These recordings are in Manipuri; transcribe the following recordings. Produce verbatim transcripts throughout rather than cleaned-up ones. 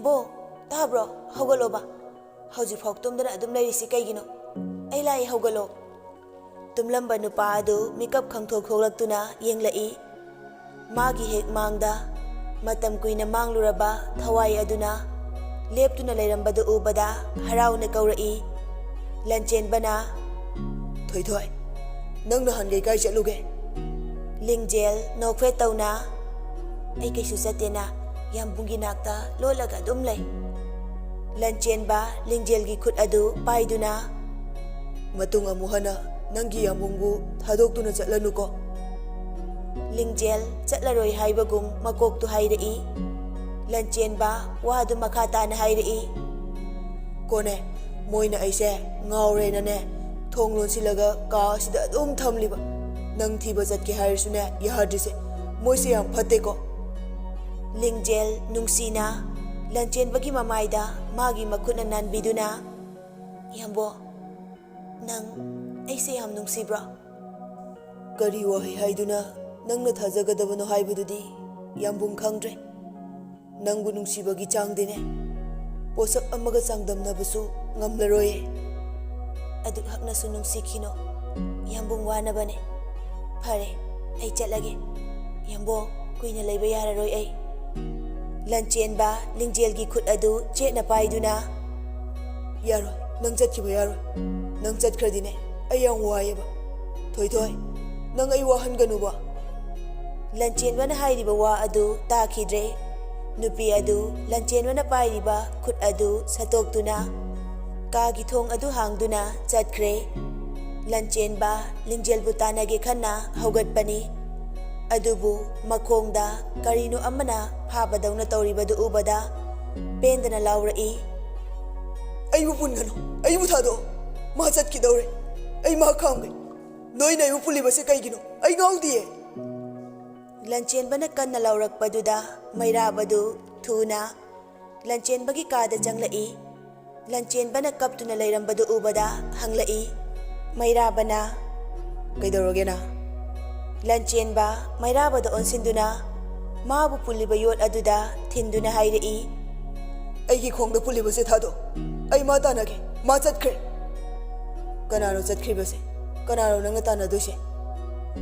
ꯑꯣ, ꯇꯥꯕ꯭ꯔꯣ? ꯍꯧꯒꯠꯂꯣꯕ꯫ ꯍꯧꯖꯤꯛꯐꯥꯎ ꯇꯨꯝꯗꯅ ꯑꯗꯨꯝ ꯂꯩꯔꯤꯁꯤ ꯀꯩꯒꯤꯅꯣ? ꯑꯩ ꯂꯥꯛꯏ, ꯍꯧꯒꯠꯂꯣ꯫ ꯇꯨꯝꯂꯝꯕ ꯅꯨꯄꯥ ꯑꯗꯨ ꯃꯤꯀꯞ ꯈꯪꯊꯣꯛ ꯊꯣꯛꯂꯛꯇꯨꯅ ꯌꯦꯡꯂꯛꯏ꯫ ꯃꯥꯒꯤ ꯍꯦꯛ ꯃꯥꯡꯗ ꯃꯇꯝ ꯀꯨꯏꯅ ꯃꯥꯡꯂꯨꯔꯕ ꯊꯋꯥꯏ ꯑꯗꯨꯅ ꯂꯦꯞꯇꯨꯅ ꯂꯩꯔꯝꯕꯗꯨ ꯎꯕꯗ ꯍꯔꯥꯎꯅ ꯀꯧꯔꯛꯏ꯫ ꯂꯟꯆꯦꯟꯕꯅ, "ꯊꯣꯏꯊꯣꯏ, ꯅꯪ ꯅꯍꯥꯟꯒꯩ ꯀꯥꯏ ꯆꯠꯂꯨꯒꯦ?" ꯂꯤꯡꯖꯦꯜ ꯅꯣꯛꯐꯦꯠ ꯇꯧꯅ, "ꯑꯩ ꯀꯩꯁꯨ ꯆꯠꯇꯦꯅ, ꯌꯥꯝꯕꯨꯡꯒꯤ ꯅꯥꯛꯇ ꯂꯣꯠꯂꯒ ꯑꯗꯨꯝ ꯂꯩ꯫" ꯂꯟꯆꯦꯟꯕ ꯂꯤꯡꯖꯦꯜꯒꯤ ꯈꯨꯠ ꯑꯗꯨ ꯄꯥꯏꯗꯨꯅ, "ꯃꯇꯨꯡ ꯑꯃꯨꯛ ꯍꯟꯅ ꯅꯪꯒꯤ ꯌꯥꯝꯕꯨꯡꯕꯨ ꯊꯥꯗꯣꯛꯇꯨꯅ ꯆꯠꯂꯅꯨꯀꯣ꯫" ꯂꯤꯡꯖꯦꯜ ꯆꯠꯂꯔꯣꯏ ꯍꯥꯏꯕꯒꯨꯝ ꯃꯀꯣꯛꯇꯨ ꯍꯥꯏꯔꯛꯏ꯫ ꯂꯟꯆꯦꯟꯕ ꯋꯥꯗꯨ ꯃꯈꯥ ꯇꯥꯅ ꯍꯥꯏꯔꯛꯏ꯫ "ꯀꯣꯅꯦ, ꯃꯣꯏꯅ ꯑꯩꯁꯦ ꯉꯥꯎꯔꯦꯅꯅꯦ, ꯊꯣꯡ ꯂꯣꯟꯁꯤꯜꯂꯒ ꯀꯥ ꯑꯁꯤꯗ ꯑꯗꯨꯝ ꯊꯝꯂꯤꯕ꯫ ꯅꯪ ꯊꯤꯕ ꯆꯠꯀꯦ ꯍꯥꯏꯔꯁꯨꯅꯦ, ꯌꯥꯗ꯭ꯔꯤꯁꯦ꯫ ꯃꯣꯏꯁꯦ ꯌꯥꯝ ꯐꯠꯇꯦꯀꯣ꯫" ꯂꯤꯡꯖꯦꯜ ꯅꯨꯡꯁꯤꯅ ꯂꯟꯆꯦꯟꯕꯒꯤ ꯃꯃꯥꯏꯗ ꯃꯥꯒꯤ ꯃꯈꯨꯠꯅ ꯅꯥꯟꯕꯤꯗꯨꯅ, "ꯌꯥꯝꯕꯣ, ꯅꯪ ꯑꯩꯁꯦ ꯌꯥꯝ ꯅꯨꯡꯁꯤꯕ꯭ꯔꯣ?" "ꯀꯔꯤ ꯋꯥꯍꯩ ꯍꯥꯏꯗꯨꯅ ꯅꯪꯅ ꯊꯥꯖꯒꯗꯕꯅꯣ ꯍꯥꯏꯕꯗꯨꯗꯤ ꯌꯥꯝꯕꯨꯡ ꯈꯪꯗ꯭ꯔꯦ꯫ ꯅꯪꯕꯨ ꯅꯨꯡꯁꯤꯕꯒꯤ ꯆꯥꯡꯗꯤꯅꯦ, ꯄꯣꯠꯁꯛ ꯑꯃꯒ ꯆꯥꯡꯗꯝꯅꯕꯁꯨ ꯉꯝꯂꯔꯣꯏꯌꯦ꯫" "ꯑꯗꯨꯛ ꯍꯛꯅꯁꯨ ꯅꯨꯡꯁꯤꯈꯤꯅꯣ, ꯌꯥꯝꯕꯨꯡ ꯋꯥꯅꯕꯅꯦ꯫ ꯐꯔꯦ, ꯑꯩ ꯆꯠꯂꯒꯦ꯫ ꯌꯥꯝꯕꯣ, ꯀꯨꯏꯅ ꯂꯩꯕ ꯌꯥꯔꯔꯣꯏ ꯑꯩ꯫" ꯂꯟꯆꯦꯟꯕ ꯂꯤꯡꯖꯦꯜꯒꯤ ꯈꯨꯠ ꯑꯗꯨ ꯆꯦꯠꯅ ꯄꯥꯏꯗꯨꯅ, "ꯌꯥꯔꯣꯏ, ꯅꯪ ꯆꯠꯈꯤꯕ ꯌꯥꯔꯣꯏ꯫ ꯅꯪ ꯆꯠꯈ꯭ꯔꯗꯤꯅꯦ, ꯑꯩ ꯌꯥꯝ ꯋꯥꯏꯌꯦꯕ꯫ ꯊꯣꯏꯊꯣꯏ, ꯅꯪ ꯑꯩ ꯋꯥꯍꯟꯒꯅꯨꯕ꯫" ꯂꯟꯆꯦꯟꯕꯅ ꯍꯥꯏꯔꯤꯕ ꯋꯥ ꯑꯗꯨ ꯇꯥꯈꯤꯗ꯭ꯔꯦ꯫ ꯅꯨꯄꯤ ꯑꯗꯨ ꯂꯟꯆꯦꯟꯕꯅ ꯄꯥꯏꯔꯤꯕ ꯈꯨꯠ ꯑꯗꯨ ꯁꯠꯇꯣꯛꯇꯨꯅ ꯀꯥꯒꯤ ꯊꯣꯡ ꯑꯗꯨ ꯍꯥꯡꯗꯨꯅ ꯆꯠꯈ꯭ꯔꯦ꯫ ꯂꯟꯆꯦꯟꯕ ꯂꯤꯡꯖꯦꯜꯕꯨ ꯇꯥꯟꯅꯒꯦ ꯈꯟꯅ ꯍꯧꯒꯠꯄꯅꯤ꯫ ꯑꯗꯨꯕꯨ ꯃꯈꯣꯡꯗ ꯀꯔꯤꯅꯣ ꯑꯃꯅ ꯐꯥꯕꯗꯧꯅ ꯇꯧꯔꯤꯕꯗꯨ ꯎꯕꯗ ꯄꯦꯟꯗꯅ ꯂꯥꯎꯔꯛꯏ꯫ "ꯑꯩꯕꯨ ꯄꯨꯟꯒꯅꯨ, ꯑꯩꯕꯨ ꯊꯥꯗꯣꯛꯑꯣ꯫ ꯃꯥ ꯆꯠꯈꯤꯗꯧꯔꯦ꯫ ꯑꯩ ꯃꯥ ꯈꯥꯝꯒꯦ꯫ ꯅꯣꯏꯅ ꯑꯩꯕꯨ ꯄꯨꯜꯂꯤꯕꯁꯦ ꯀꯩꯒꯤꯅꯣ? ꯑꯩ ꯉꯥꯎꯗꯤꯌꯦ꯫" ꯂꯟꯆꯦꯟꯕꯅ ꯀꯟꯅ ꯂꯥꯎꯔꯛꯄꯗꯨꯗ ꯃꯩꯔꯥꯕꯗꯨ ꯊꯨꯅ ꯂꯟꯆꯦꯟꯕꯒꯤ ꯀꯥꯗ ꯆꯪꯂꯛꯏ꯫ ꯂꯟꯆꯦꯟꯕꯅ ꯀꯞꯇꯨꯅ ꯂꯩꯔꯝꯕꯗꯨ ꯎꯕꯗ ꯍꯪꯂꯛꯏ꯫ ꯃꯩꯔꯥꯕꯅ, "ꯀꯩꯗꯧꯔꯒꯦ ꯅꯪ?" ꯂꯟꯆꯦꯟꯕ ꯃꯩꯔꯥꯕꯗ ꯑꯣꯟꯁꯤꯟꯗꯨꯅ ꯃꯥꯕꯨ ꯄꯨꯜꯂꯤꯕ ꯌꯣꯠ ꯑꯗꯨꯗ ꯊꯤꯟꯗꯨꯅ ꯍꯥꯏꯔꯛꯏ꯫ ꯑꯩꯒꯤ ꯈꯣꯡꯗ ꯄꯨꯜꯂꯤꯕꯁꯦ ꯊꯥꯗꯣꯛ꯫ ꯑꯩ ꯃꯥ ꯇꯥꯟꯅꯒꯦ꯫ ꯃꯥ ꯆꯠꯈ꯭ꯔꯦ꯫ ꯀꯅꯥꯅꯣ ꯆꯠꯈ꯭ꯔꯤꯕꯁꯦ? ꯀꯅꯥꯅꯣ ꯅꯪꯅ ꯇꯥꯟꯅꯗꯣꯏꯁꯦ?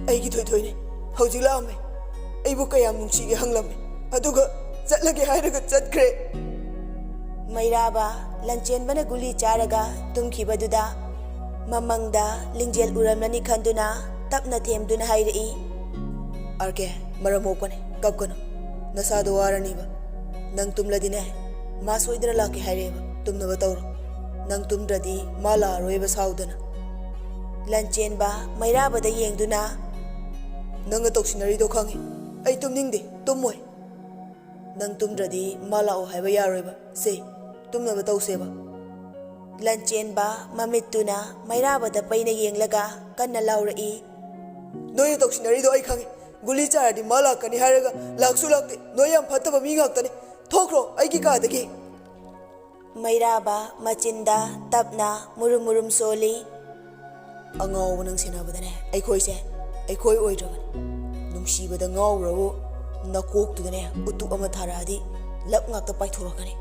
ꯑꯩꯒꯤ ꯊꯣꯏꯊꯣꯏꯅꯦ꯫ ꯍꯧꯖꯤꯛ ꯂꯥꯛꯑꯝꯃꯦ꯫ ꯑꯩꯕꯨ ꯀꯌꯥꯝ ꯅꯨꯡꯁꯤꯒꯦ ꯍꯪꯂꯝꯃꯦ꯫ ꯑꯗꯨꯒ ꯆꯠꯂꯒꯦ ꯍꯥꯏꯔꯒ ꯆꯠꯈ꯭ꯔꯦ꯫ ꯃꯩꯔꯥꯕ ꯂꯟꯆꯦꯟꯕꯅ ꯒꯨꯂꯤ ꯆꯥꯔꯒ ꯇꯨꯝꯈꯤꯕꯗꯨꯗ ꯃꯃꯪꯗ ꯂꯤꯡꯖꯦꯜ ꯎꯔꯝꯂꯅꯤ ꯈꯟꯗꯨꯅ ꯇꯞꯅ ꯊꯦꯝꯗꯨꯅ ꯍꯥꯏꯔꯛꯏ꯫ "ꯑꯥꯔ ꯀꯦ, ꯃꯔꯝ ꯃꯣꯛꯄꯅꯦ, ꯀꯞꯀꯅꯨ꯫ ꯅꯁꯥꯗꯣ ꯋꯥꯔꯅꯤꯕ꯫ ꯅꯪ ꯇꯨꯝꯂꯗꯤꯅꯦ, ꯃꯥ ꯁꯣꯏꯗꯅ ꯂꯥꯛꯀꯦ ꯍꯥꯏꯔꯛꯑꯦꯕ꯫ ꯇꯨꯝꯅꯕ ꯇꯧꯔꯣ꯫ ꯅꯪ ꯇꯨꯝꯗ꯭ꯔꯗꯤ ꯃꯥ ꯂꯥꯛꯑꯔꯣꯏꯕ ꯁꯥꯎꯗꯅ꯫" ꯂꯟꯆꯦꯟꯕ ꯃꯩꯔꯥꯕꯗ ꯌꯦꯡꯗꯨꯅ, "ꯅꯪꯅ ꯇꯧꯁꯤꯟꯅꯔꯤꯗꯣ ꯈꯪꯉꯤ꯫ ꯑꯩ ꯇꯨꯝꯅꯤꯡꯗꯦ, ꯇꯨꯝꯃꯣꯏ꯫ ꯅꯪ ꯇꯨꯝꯗ꯭ꯔꯗꯤ ꯃꯥ ꯂꯥꯛꯑꯣ ꯍꯥꯏꯕ ꯌꯥꯔꯣꯏꯕ꯫ ꯁꯦ, ꯇꯨꯝꯅꯕ ꯇꯧꯁꯦꯕ꯫" ꯂꯟꯆꯦꯟꯕ ꯃꯃꯤꯠꯇꯨꯅ ꯃꯩꯔꯥꯕꯗ ꯄꯩꯅ ꯌꯦꯡꯂꯒ ꯀꯟꯅ ꯂꯥꯎꯔꯛꯏ꯫ "ꯅꯣꯏꯅ ꯇꯧꯁꯤꯟꯅꯔꯤꯗꯣ ꯑꯩ ꯈꯪꯉꯤ꯫ ꯒꯨꯂꯤ ꯆꯥꯔꯗꯤ ꯃꯥ ꯂꯥꯛꯀꯅꯤ ꯍꯥꯏꯔꯒ ꯂꯥꯛꯁꯨ ꯂꯥꯛꯇꯦ꯫ ꯅꯣꯏ ꯌꯥꯝ ꯐꯠꯇꯕ ꯃꯤ ꯉꯥꯛꯇꯅꯤ꯫ ꯊꯣꯛꯈ꯭ꯔꯣ ꯑꯩꯒꯤ ꯀꯥꯗꯒꯤ꯫" ꯃꯩꯔꯥꯕ ꯃꯆꯤꯟꯗ ꯇꯞꯅ ꯃꯨꯔꯨꯝ ꯃꯨꯔꯨꯝ ꯁꯣꯜꯂꯤ꯫ "ꯑꯉꯥꯎꯕ ꯅꯪ ꯁꯦꯟꯅꯕꯗꯅꯦ ꯑꯩꯈꯣꯏꯁꯦ ꯑꯩꯈꯣꯏ ꯑꯣꯏꯗ꯭ꯔꯕꯅꯤ꯫ ꯅꯨꯡꯁꯤꯕꯗ ꯉꯥꯎꯔꯕꯨ ꯅꯀꯣꯛꯇꯨꯗꯅꯦ ꯎꯇꯨꯞ ꯑꯃ ꯊꯥꯔꯛꯑꯗꯤ ꯂꯞ ꯉꯥꯛꯇ ꯄꯥꯏꯊꯣꯔꯛꯀꯅꯤ꯫"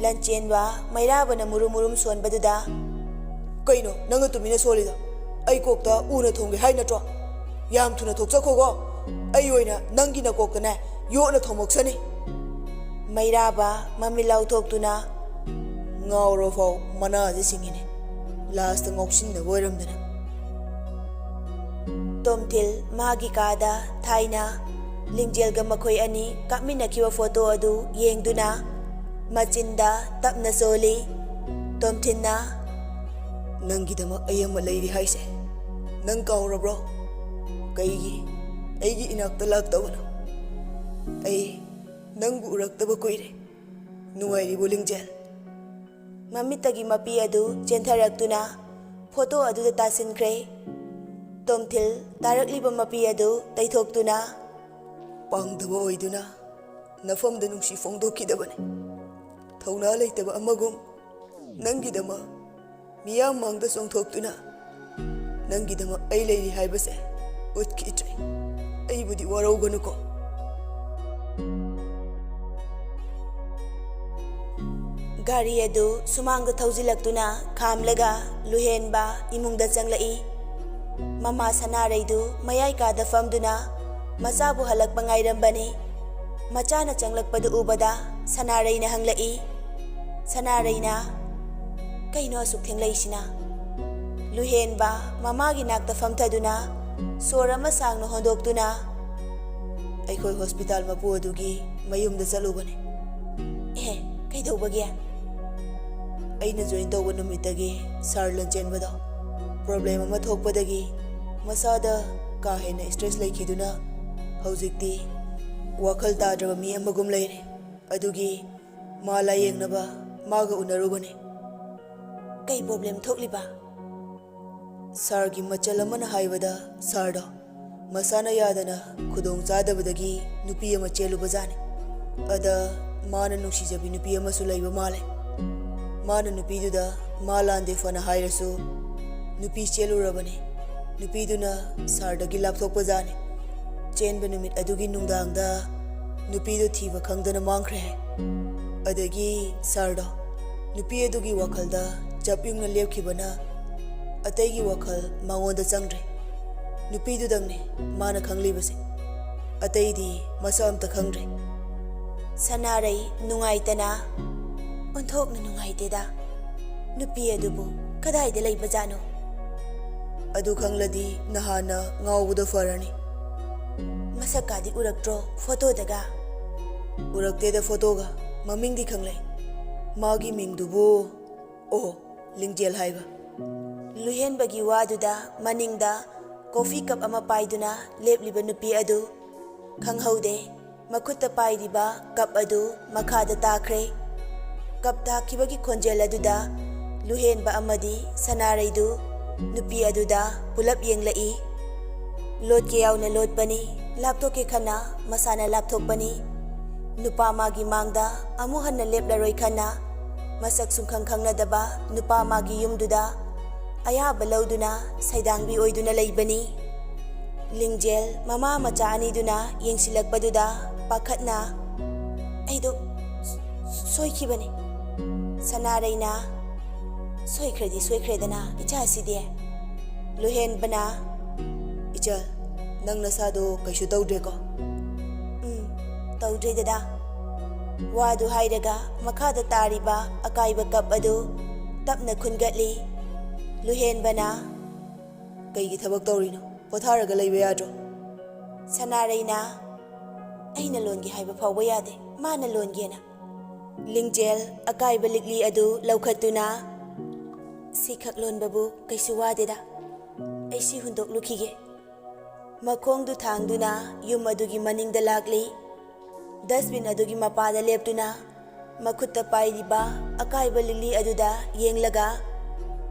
ꯂꯟꯆꯦꯟꯕ ꯃꯩꯔꯥꯕꯅ ꯃꯨꯔꯨꯝ ꯃꯨꯔꯨꯝ ꯁꯣꯟꯕꯗꯨꯗ, "ꯀꯩꯅꯣ ꯅꯪꯅ ꯇꯨꯃꯤꯟꯅ ꯁꯣꯜꯂꯤꯗꯣ? ꯑꯩ ꯀꯣꯛꯇ ꯎꯅ ꯊꯣꯝꯒꯦ ꯍꯥꯏ ꯅꯠꯇ꯭ꯔꯣ? ꯌꯥꯝ ꯊꯨꯅ ꯊꯣꯛꯆꯈꯣꯀꯣ꯫ ꯑꯩ ꯑꯣꯏꯅ ꯅꯪꯒꯤ ꯅꯀꯣꯛꯇꯅꯦ ꯌꯣꯠꯅ ꯊꯣꯝꯃꯛꯁꯅꯤ꯫" ꯃꯩꯔꯥꯕ ꯃꯃꯤꯠ ꯂꯥꯎꯊꯣꯛꯇꯨꯅ, "ꯉꯥꯎꯔꯐꯥꯎ ꯃꯅꯥꯁꯦ ꯁꯤꯡꯉꯤꯅꯦ꯫ ꯂꯥꯁꯇ ꯉꯥꯎꯁꯤꯟꯅꯕ ꯑꯣꯏꯔꯝꯗꯅ꯫" ꯇꯣꯝꯊꯤꯜ ꯃꯥꯒꯤ ꯀꯥꯗ ꯊꯥꯏꯅ ꯂꯤꯡꯖꯦꯜꯒ ꯃꯈꯣꯏ ꯑꯅꯤ ꯀꯥꯞꯃꯤꯟꯅꯈꯤꯕ ꯐꯣꯇꯣ ꯑꯗꯨ ꯌꯦꯡꯗꯨꯅ ꯃꯆꯤꯟꯗ ꯇꯞꯅ ꯁꯣꯜꯂꯤ꯫ ꯇꯣꯝꯊꯤꯜꯅ, "ꯅꯪꯒꯤꯗꯃꯛ ꯑꯩ ꯑꯃ ꯂꯩꯔꯤ ꯍꯥꯏꯁꯦ ꯅꯪ ꯀꯥꯎꯔꯕ꯭ꯔꯣ? ꯀꯩꯒꯤ ꯑꯩꯒꯤ ꯏꯅꯥꯛꯇ ꯂꯥꯛꯇꯕꯅꯣ? ꯑꯩ ꯅꯪꯕꯨ ꯎꯔꯛꯇꯕ ꯀꯨꯏꯔꯦ꯫ ꯅꯨꯡꯉꯥꯏꯔꯤꯕꯣ, ꯂꯤꯡꯖꯦꯜ?" ꯃꯃꯤꯠꯇꯒꯤ ꯃꯄꯤ ꯑꯗꯨ ꯆꯦꯟꯊꯔꯛꯇꯨꯅ ꯐꯣꯇꯣ ꯑꯗꯨꯗ ꯇꯥꯁꯤꯟꯈ꯭ꯔꯦ꯫ ꯇꯣꯝꯊꯤꯜ ꯇꯥꯔꯛꯂꯤꯕ ꯃꯄꯤ ꯑꯗꯨ ꯇꯩꯊꯣꯛꯇꯨꯅ, "ꯄꯥꯡꯗꯕ ꯑꯣꯏꯗꯨꯅ ꯅꯐꯝꯗ ꯅꯨꯡꯁꯤ ꯐꯣꯡꯗꯣꯛꯈꯤꯗꯕꯅꯤ꯫ ꯊꯧꯅꯥ ꯂꯩꯇꯕ ꯑꯃꯒꯨꯝ ꯅꯪꯒꯤꯗꯃꯛ ꯃꯤꯌꯥꯝ ꯃꯥꯡꯗ ꯆꯣꯡꯊꯣꯛꯇꯨꯅ ꯅꯪꯒꯤꯗꯃꯛ ꯑꯩ ꯂꯩꯔꯤ ꯍꯥꯏꯕꯁꯦ ꯎꯠꯈꯤꯗ꯭ꯔꯦ꯫ ꯑꯩꯕꯨꯗꯤ ꯋꯥꯔꯧꯒꯅꯨꯀꯣ꯫" ꯒꯥꯔꯤ ꯑꯗꯨ ꯁꯨꯃꯥꯡꯗ ꯊꯧꯖꯤꯜꯂꯛꯇꯨꯅ ꯈꯥꯝꯂꯒ ꯂꯨꯍꯦꯟꯕ ꯏꯃꯨꯡꯗ ꯆꯪꯂꯛꯏ꯫ ꯃꯃꯥ ꯁꯅꯥꯔꯩꯗꯨ ꯃꯌꯥꯏ ꯀꯥꯗ ꯐꯝꯗꯨꯅ ꯃꯆꯥꯕꯨ ꯍꯜꯂꯛꯄ ꯉꯥꯏꯔꯝꯕꯅꯤ꯫ ꯃꯆꯥꯅ ꯆꯪꯂꯛꯄꯗꯨ ꯎꯕꯗ ꯁꯅꯥꯔꯩꯅ ꯍꯪꯂꯛꯏ꯫ ꯁꯅꯥꯔꯩꯅ, "ꯀꯩꯅꯣ ꯑꯁꯨꯛ ꯊꯦꯡꯂꯛꯏꯁꯤꯅ?" ꯂꯨꯍꯦꯟꯕ ꯃꯃꯥꯒꯤ ꯅꯥꯛꯇ ꯐꯝꯊꯗꯨꯅ ꯁꯣꯔ ꯑꯃ ꯁꯥꯡꯅ ꯍꯣꯟꯗꯣꯛꯇꯨꯅ, "ꯑꯩꯈꯣꯏ ꯍꯣꯁꯄꯤꯇꯥꯜ ꯃꯄꯨ ꯑꯗꯨꯒꯤ ꯃꯌꯨꯝꯗ ꯆꯠꯂꯨꯕꯅꯦ꯫" "ꯑꯦ, ꯀꯩꯗꯧꯕꯒꯤ?" "ꯑꯩꯅ ꯖꯣꯏꯟ ꯇꯧꯕ ꯅꯨꯃꯤꯠꯇꯒꯤ ꯁꯥꯔ ꯂꯟꯆꯦꯟꯕꯗꯣ ꯄ꯭ꯔꯣꯕ꯭ꯂꯦꯝ ꯑꯃ ꯊꯣꯛꯄꯗꯒꯤ ꯃꯁꯥꯗ ꯀꯥ ꯍꯦꯟꯅ ꯁ꯭ꯇ꯭ꯔꯦꯁ ꯂꯩꯈꯤꯗꯨꯅ ꯍꯧꯖꯤꯛꯇꯤ ꯋꯥꯈꯜ ꯇꯥꯗ꯭ꯔꯕ ꯃꯤ ꯑꯃꯒꯨꯝ ꯂꯩꯔꯦ꯫ ꯑꯗꯨꯒꯤ ꯃꯥ ꯂꯥꯌꯦꯡꯅꯕ ꯃꯥꯒ ꯎꯅꯔꯨꯕꯅꯦ꯫" "ꯀꯩ ꯄ꯭ꯔꯣꯕ꯭ꯂꯦꯝ ꯊꯣꯛꯂꯤꯕ?" "ꯁꯥꯔꯒꯤ ꯃꯆꯜ ꯑꯃꯅ ꯍꯥꯏꯕꯗ ꯁꯥꯔꯗꯣ ꯃꯁꯥꯅ ꯌꯥꯗꯅ ꯈꯨꯗꯣꯡ ꯆꯥꯗꯕꯗꯒꯤ ꯅꯨꯄꯤ ꯑꯃ ꯆꯦꯜꯂꯨꯕꯖꯥꯠꯅꯤ꯫ ꯑꯗ ꯃꯥꯅ ꯅꯨꯡꯁꯤꯖꯕꯤ ꯅꯨꯄꯤ ꯑꯃꯁꯨ ꯂꯩꯕ ꯃꯥꯜꯂꯦ꯫ ꯃꯥꯅ ꯅꯨꯄꯤꯗꯨꯗ ꯃꯥ ꯂꯥꯟꯗꯦ ꯐꯅ ꯍꯥꯏꯔꯁꯨ ꯅꯨꯄꯤ ꯆꯦꯜꯂꯨꯔꯕꯅꯤ꯫ ꯅꯨꯄꯤꯗꯨꯅ ꯁꯥꯔꯗꯒꯤ ꯂꯥꯞꯊꯣꯛꯄꯖꯥꯠꯅꯤ꯫ ꯆꯦꯟꯕ ꯅꯨꯃꯤꯠ ꯑꯗꯨꯒꯤ ꯅꯨꯡꯗꯥꯡꯗ ꯅꯨꯄꯤꯗꯨ ꯊꯤꯕ ꯈꯪꯗꯅ ꯃꯥꯡꯈ꯭ꯔꯦ ꯍꯥꯏ꯫ ꯑꯗꯒꯤ ꯁꯥꯔꯗꯣ ꯅꯨꯄꯤ ꯑꯗꯨꯒꯤ ꯋꯥꯈꯜꯗ ꯆꯞ ꯌꯨꯡꯅ ꯂꯦꯞꯈꯤꯕꯅ ꯑꯇꯩꯒꯤ ꯋꯥꯈꯜ ꯃꯉꯣꯟꯗ ꯆꯪꯗ꯭ꯔꯦ꯫ ꯅꯨꯄꯤꯗꯨꯗꯪꯅꯦ ꯃꯥꯅ ꯈꯪꯂꯤꯕꯁꯦ꯫ ꯑꯇꯩꯗꯤ ꯃꯁꯛ ꯑꯝꯇ ꯈꯪꯗ꯭ꯔꯦ꯫" ꯁꯅꯥꯔꯩ ꯅꯨꯡꯉꯥꯏꯇꯅ, "ꯑꯣꯟꯊꯣꯛꯅ ꯅꯨꯡꯉꯥꯏꯇꯦꯗ꯫ ꯅꯨꯄꯤ ꯑꯗꯨꯕꯨ ꯀꯗꯥꯏꯗ ꯂꯩꯕꯖꯥꯠꯅꯣ?" "ꯑꯗꯨ ꯈꯪꯂꯗꯤ ꯅꯍꯥꯟꯅ ꯉꯥꯎꯕꯗꯣ ꯐꯔꯅꯤ꯫" "ꯃꯁꯛꯀꯥꯗꯤ ꯎꯔꯛꯇ꯭ꯔꯣ ꯐꯣꯇꯣꯗꯒ?" "ꯎꯔꯛꯇꯦꯗ ꯐꯣꯇꯣꯒ꯫ ꯃꯃꯤꯡꯗꯤ ꯈꯪꯂꯦ꯫ ꯃꯥꯒꯤ ꯃꯤꯡꯗꯨꯕꯨ, ꯑꯣ, ꯂꯤꯡꯖꯦꯜ ꯍꯥꯏꯕ꯫" ꯂꯨꯍꯦꯟꯕꯒꯤ ꯋꯥꯗꯨꯗ ꯃꯅꯤꯡꯗ ꯀꯣꯐꯤ ꯀꯞ ꯑꯃ ꯄꯥꯏꯗꯨꯅ ꯂꯦꯞꯂꯤꯕ ꯅꯨꯄꯤ ꯑꯗꯨ ꯈꯪꯍꯧꯗꯦ꯫ ꯃꯈꯨꯠꯇ ꯄꯥꯏꯔꯤꯕ ꯀꯞ ꯑꯗꯨ ꯃꯈꯥꯗ ꯇꯥꯈ꯭ꯔꯦ꯫ ꯀꯞ ꯇꯥꯈꯤꯕꯒꯤ ꯈꯣꯟꯖꯦꯜ ꯑꯗꯨꯗ ꯂꯨꯍꯦꯟꯕ ꯑꯃꯗꯤ ꯁꯅꯥꯔꯩꯗꯨ ꯅꯨꯄꯤ ꯑꯗꯨꯗ ꯄꯨꯂꯞ ꯌꯦꯡꯂꯛꯏ꯫ ꯂꯣꯠꯀꯦ ꯌꯥꯎꯅ ꯂꯣꯠꯄꯅꯤ, ꯂꯥꯞꯊꯣꯛꯀꯦ ꯈꯟꯅ ꯃꯁꯥꯅ ꯂꯥꯞꯊꯣꯛꯄꯅꯤ꯫ ꯅꯨꯄꯥ ꯃꯥꯒꯤ ꯃꯥꯡꯗ ꯑꯃꯨꯛ ꯍꯟꯅ ꯂꯦꯞꯂꯔꯣꯏ ꯈꯟꯅ ꯃꯁꯛ ꯁꯨꯡꯈꯪ ꯈꯪꯅꯗꯕ ꯅꯨꯄꯥ ꯃꯥꯒꯤ ꯌꯨꯝꯗꯨꯗ ꯑꯌꯥꯕ ꯂꯧꯗꯨꯅ ꯁꯩꯗꯥꯡꯕꯤ ꯑꯣꯏꯗꯨꯅ ꯂꯩꯕꯅꯤ꯫ ꯂꯤꯡꯖꯦꯜ ꯃꯃꯥ ꯃꯆꯥ ꯑꯅꯤꯗꯨꯅ ꯌꯦꯡꯁꯤꯜꯂꯛꯄꯗꯨꯗ ꯄꯥꯈꯠꯅ, "ꯑꯩꯗꯣ ꯁꯣꯏꯈꯤꯕꯅꯤ꯫ ꯁꯅꯥꯔꯩꯅ, "ꯁꯣꯏꯈ꯭ꯔꯗꯤ ꯁꯣꯏꯈ꯭ꯔꯦꯗꯅ ꯏꯆꯥꯁꯤꯗꯤ"꯫ ꯂꯨꯍꯦꯟꯕꯅ, "ꯏꯆꯜ, ꯅꯪ ꯅꯁꯥꯗꯣ ꯀꯩꯁꯨ ꯇꯧꯗ꯭ꯔꯦꯀꯣ?" "ꯎꯝ, ꯇꯧꯗ꯭ꯔꯦ ꯗꯗꯥ"꯫ ꯋꯥꯗꯨ ꯍꯥꯏꯔꯒ ꯃꯈꯥꯗ ꯇꯥꯔꯤꯕ ꯑꯀꯥꯏꯕ ꯀꯞ ꯑꯗꯨ ꯇꯞꯅ ꯈꯨꯟꯒꯠꯂꯤ꯫ ꯂꯨꯍꯦꯟꯕꯅ, "ꯀꯩꯒꯤ ꯊꯕꯛ ꯇꯧꯔꯤꯅꯣ? ꯄꯣꯊꯥꯔꯒ ꯂꯩꯕ ꯌꯥꯗ꯭ꯔꯣ?" ꯁꯅꯥꯔꯩꯅ, "ꯑꯩꯅ ꯂꯣꯟꯒꯦ ꯍꯥꯏꯕ ꯐꯥꯎꯕ ꯌꯥꯗꯦ, ꯃꯥꯅ ꯂꯣꯟꯒꯦꯅ"꯫ ꯂꯤꯡꯖꯦꯜ ꯑꯀꯥꯏꯕ ꯂꯤꯛꯂꯤ ꯑꯗꯨ ꯂꯧꯈꯠꯇꯨꯅ, "ꯁꯤꯈꯛ ꯂꯣꯟꯕꯕꯨ ꯀꯩꯁꯨ ꯋꯥꯗꯦꯗ, ꯑꯩ ꯁꯤ ꯍꯨꯟꯗꯣꯛꯂꯨꯈꯤꯒꯦ"꯫ ꯃꯈꯣꯡꯗꯨ ꯊꯥꯡꯗꯨꯅ ꯌꯨꯝ ꯑꯗꯨꯒꯤ ꯃꯅꯤꯡꯗ ꯂꯥꯛꯂꯤ꯫ ꯗꯁꯕꯤꯟ ꯑꯗꯨꯒꯤ ꯃꯄꯥꯗ ꯂꯦꯞꯇꯨꯅ ꯃꯈꯨꯠꯇ ꯄꯥꯏꯔꯤꯕ ꯑꯀꯥꯏꯕ ꯂꯤꯛꯂꯤ ꯑꯗꯨꯗ ꯌꯦꯡꯂꯒ,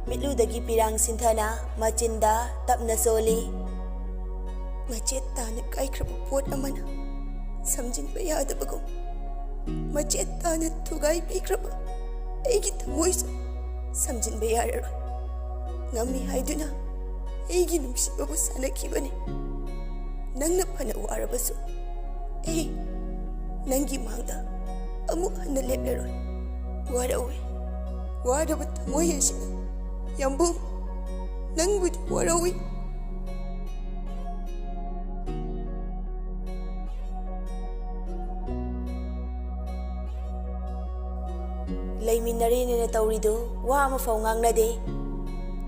ꯃꯤꯠꯂꯨꯗꯒꯤ ꯄꯤꯔꯥꯡ ꯁꯤꯟꯊꯅ ꯃꯆꯤꯟꯗ ꯇꯞꯅ ꯁꯣꯜꯂꯤ꯫ ꯃꯆꯦꯠ ꯇꯥꯅ ꯀꯥꯏꯈ꯭ꯔꯕ ꯄꯣꯠ ꯑꯃꯅ ꯁꯝꯖꯤꯟꯕ ꯌꯥꯗꯕꯒꯨꯝ, ꯃꯆꯦꯠ ꯇꯥꯅ ꯊꯨꯒꯥꯏ ꯄꯤꯈ꯭ꯔꯕ ꯑꯩꯒꯤ ꯊꯃꯣꯏꯁꯨ ꯁꯝꯖꯤꯟꯕ ꯌꯥꯔꯔꯣꯏ꯫ ꯉꯝꯃꯤ ꯍꯥꯏꯗꯨꯅ ꯑꯩꯒꯤ ꯅꯨꯡꯁꯤꯕꯕꯨ ꯁꯥꯟꯅꯈꯤꯕꯅꯤ꯫ ꯅꯪꯅ ꯐꯅ ꯋꯥꯔꯕꯁꯨ, ꯑꯩ ꯅꯪꯒꯤ ꯃꯥꯡꯗ ꯑꯃꯨꯛ ꯍꯟꯅ ꯂꯦꯞꯂꯔꯣꯏ꯫ ꯋꯥꯔꯧꯏ, ꯋꯥꯔꯕ ꯊꯃꯣꯏ ꯑꯁꯤꯅ꯫ ꯌꯥꯝꯕꯨꯡ, ꯅꯪꯕꯨꯗꯤ ꯋꯥꯔꯧꯏ꯫ ꯂꯩꯃꯤꯟꯅꯔꯤꯅꯦꯅ ꯇꯧꯔꯤꯗꯨ ꯋꯥ ꯑꯃꯐꯥꯎ ꯉꯥꯡꯅꯗꯦ꯫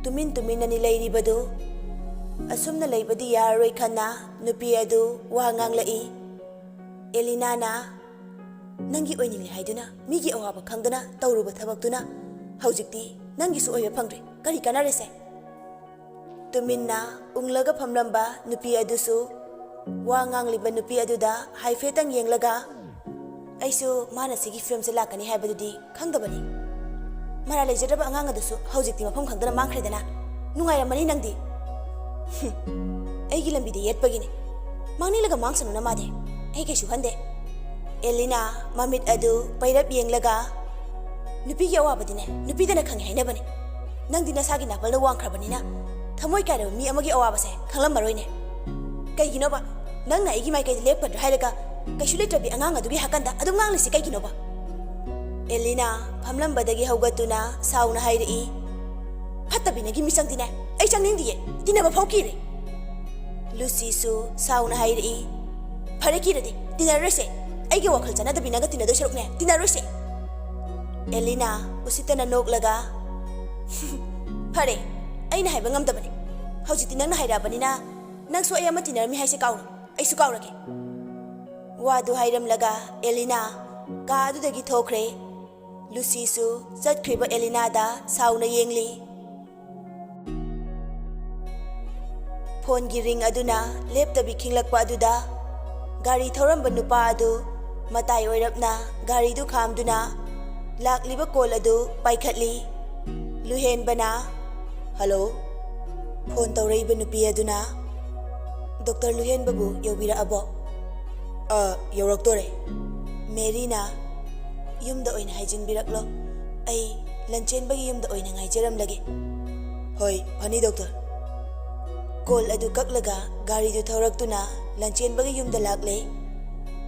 ꯇꯨꯃꯤꯟ ꯇꯨꯃꯤꯟꯅꯅꯤ ꯂꯩꯔꯤꯕꯗꯨ꯫ ꯑꯁꯨꯝꯅ ꯂꯩꯕꯗꯤ ꯌꯥꯔꯔꯣꯏ ꯈꯟꯅ ꯅꯨꯄꯤ ꯑꯗꯨ ꯋꯥ ꯉꯥꯡꯂꯛꯏ꯫ ꯑꯦꯂꯤꯅꯥꯅ, "ꯅꯪꯒꯤ ꯑꯣꯏꯅꯤꯡꯂꯦ ꯍꯥꯏꯗꯨꯅ, ꯃꯤꯒꯤ ꯑꯋꯥꯕ ꯈꯪꯗꯅ ꯇꯧꯔꯨꯕ ꯊꯕꯛꯇꯨꯅ ꯍꯧꯖꯤꯛꯇꯤ ꯅꯪꯒꯤꯁꯨ ꯑꯣꯏꯕ ꯐꯪꯗ꯭ꯔꯦ꯫ ꯀꯔꯤ ꯀꯥꯟꯅꯔꯦꯁꯦ?" ꯇꯨꯃꯤꯟꯅ ꯎꯪꯂꯒ ꯐꯝꯂꯝꯕ ꯅꯨꯄꯤ ꯑꯗꯨꯁꯨ ꯋꯥ ꯉꯥꯡꯂꯤꯕ ꯅꯨꯄꯤ ꯑꯗꯨꯗ ꯍꯥꯏꯐꯦꯠꯇꯪ ꯌꯦꯡꯂꯒ, "ꯑꯩꯁꯨ ꯃꯥꯅ ꯁꯤꯒꯤ ꯐꯤꯕꯝꯁꯦ ꯂꯥꯛꯀꯅꯤ ꯍꯥꯏꯕꯗꯨꯗꯤ ꯈꯪꯗꯕꯅꯤ꯫ ꯃꯔꯥ ꯂꯩꯖꯗ꯭ꯔꯕ ꯑꯉꯥꯡ ꯑꯗꯨꯁꯨ ꯍꯧꯖꯤꯛꯇꯤ ꯃꯐꯝ ꯈꯪꯗꯅ ꯃꯥꯡꯈ꯭ꯔꯦꯗꯅ꯫ ꯅꯨꯡꯉꯥꯏꯔꯝꯃꯅꯤ ꯅꯪꯗꯤ꯫ ꯍꯨꯝ, ꯑꯩꯒꯤ ꯂꯝꯕꯤꯗ ꯌꯦꯠꯄꯒꯤꯅꯤ꯫ ꯃꯥꯡꯅꯤꯡꯂꯒ ꯃꯥꯡꯁꯅꯨꯅ ꯃꯥꯗꯤ꯫ ꯑꯩ ꯀꯩꯁꯨ ꯈꯟꯗꯦ"꯫ ꯑꯦꯂꯤꯅꯥ ꯃꯃꯤꯠ ꯑꯗꯨ ꯄꯩꯔꯞ ꯌꯦꯡꯂꯒ, "ꯅꯨꯄꯤꯒꯤ ꯑꯋꯥꯕꯗꯤꯅꯦ, ꯅꯨꯄꯤꯗꯅ ꯈꯪꯉꯦ ꯍꯥꯏꯅꯕꯅꯤ꯫ ꯅꯪꯗꯤ ꯅꯁꯥꯒꯤ ꯅꯥꯄꯜꯅ ꯋꯥꯡꯈ꯭ꯔꯕꯅꯤꯅ ꯊꯃꯣꯏ ꯀꯥꯏꯔꯕ ꯃꯤ ꯑꯃꯒꯤ ꯑꯋꯥꯕꯁꯦ ꯈꯪꯂꯝꯃꯔꯣꯏꯅꯦ꯫ ꯀꯩꯒꯤꯅꯣꯕ ꯅꯪꯅ ꯑꯩꯒꯤ ꯃꯥꯏꯀꯩꯗ ꯂꯦꯞꯀꯗ꯭ꯔꯥ ꯍꯥꯏꯔꯒ ꯀꯩꯁꯨ ꯂꯩꯇ꯭ꯔꯕꯤ ꯑꯉꯥꯡ ꯑꯗꯨꯒꯤ ꯍꯥꯀꯟꯗ ꯑꯗꯨꯝ ꯉꯥꯡꯂꯤꯁꯤ ꯀꯩꯒꯤꯅꯣꯕ?" ꯑꯦꯂꯤꯅꯥ ꯐꯝꯂꯝꯕꯗꯒꯤ ꯍꯧꯒꯠꯇꯨꯅ ꯁꯥꯎꯅ ꯍꯥꯏꯔꯛꯏ, "ꯐꯠꯇꯕꯤ ꯅꯪꯒꯤ ꯃꯤꯆꯪꯗꯤꯅꯦ, ꯑꯩ ꯆꯪꯅꯤꯡꯗꯤꯌꯦ, ꯇꯤꯟꯅꯕ ꯐꯥꯎ ꯀꯤꯔꯦ꯫" ꯂꯨꯁꯤꯁꯨ ꯁꯥꯎꯅ ꯍꯥꯏꯔꯛꯏ, "ꯐꯔꯦ, ꯀꯤꯔꯗꯤ ꯇꯤꯟꯅꯔꯣꯏꯁꯦ꯫ ꯑꯩꯒ ꯋꯥꯈꯜ ꯆꯥꯟꯅꯗꯕꯤ ꯅꯪꯒ ꯇꯤꯟꯅꯗꯣꯏ ꯁꯔꯨꯛꯅꯦ, ꯇꯤꯟꯅꯔꯣꯏꯁꯦ꯫" ꯑꯦꯂꯤꯅꯥ ꯎꯁꯤꯠꯇꯅ ꯅꯣꯛꯂꯒ, "ꯐꯔꯦ, ꯑꯩꯅ ꯍꯥꯏꯕ ꯉꯝꯗꯕꯅꯦ꯫ ꯍꯧꯖꯤꯛꯇꯤ ꯅꯪꯅ ꯍꯥꯏꯔꯛꯑꯕꯅꯤꯅ ꯅꯪꯁꯨ ꯑꯩ ꯑꯃ ꯇꯤꯟꯅꯔꯝꯃꯤ ꯍꯥꯏꯁꯦ ꯀꯥꯎꯔꯣ, ꯑꯩꯁꯨ ꯀꯥꯎꯔꯒꯦ꯫" ꯋꯥꯗꯨ ꯍꯥꯏꯔꯝꯂꯒ ꯑꯦꯂꯤꯅꯥ ꯀꯥ ꯑꯗꯨꯗꯒꯤ ꯊꯣꯛꯈ꯭ꯔꯦ꯫ ꯂꯨꯁꯤꯁꯨ ꯆꯠꯈ꯭ꯔꯤꯕ ꯑꯦꯂꯤꯅꯥꯗ ꯁꯥꯎꯅ ꯌꯦꯡꯂꯤ꯫ ꯐꯣꯟꯒꯤ ꯔꯤꯡ ꯑꯗꯨꯅ ꯂꯦꯞꯇꯕꯤ ꯈꯤꯡꯂꯛꯄ ꯑꯗꯨꯗ ꯒꯥꯔꯤ ꯊꯧꯔꯝꯕ ꯅꯨꯄꯥ ꯑꯗꯨ ꯃꯇꯥꯏ ꯑꯣꯏꯔꯞꯅ ꯒꯥꯔꯤꯗꯨ ꯈꯥꯝꯗꯨꯅ ꯂꯥꯛꯂꯤꯕ ꯀꯣꯜ ꯑꯗꯨ ꯄꯥꯏꯈꯠꯂꯤ꯫ ꯂꯨꯍꯦꯟꯕꯅ, "ꯍꯜꯂꯣ?" ꯐꯣꯟ ꯇꯧꯔꯛꯏꯕ ꯅꯨꯄꯤ ꯑꯗꯨꯅ, "ꯗꯣꯛꯇꯔ ꯂꯨꯍꯦꯟꯕꯕꯨ ꯌꯧꯕꯤꯔꯛꯑꯕꯣ?" "ꯑ, ꯌꯧꯔꯛꯇꯣꯔꯦ꯫" ꯃꯦꯔꯤꯅ, "ꯌꯨꯝꯗ ꯑꯣꯏꯅ ꯍꯥꯏꯖꯤꯟꯕꯤꯔꯛꯂꯣ, ꯑꯩ ꯂꯟꯆꯦꯟꯕꯒꯤ ꯌꯨꯝꯗ ꯑꯣꯏꯅ ꯉꯥꯏꯖꯔꯝꯂꯒꯦ꯫" "ꯍꯣꯏ, ꯐꯅꯤ ꯗꯣꯛꯇꯔ꯫" ꯀꯣꯜ ꯑꯗꯨ ꯀꯛꯂꯒ ꯒꯥꯔꯤꯗꯨ ꯊꯧꯔꯛꯇꯨꯅ ꯂꯟꯆꯦꯟꯕꯒꯤ ꯌꯨꯝꯗ ꯂꯥꯛꯂꯦ꯫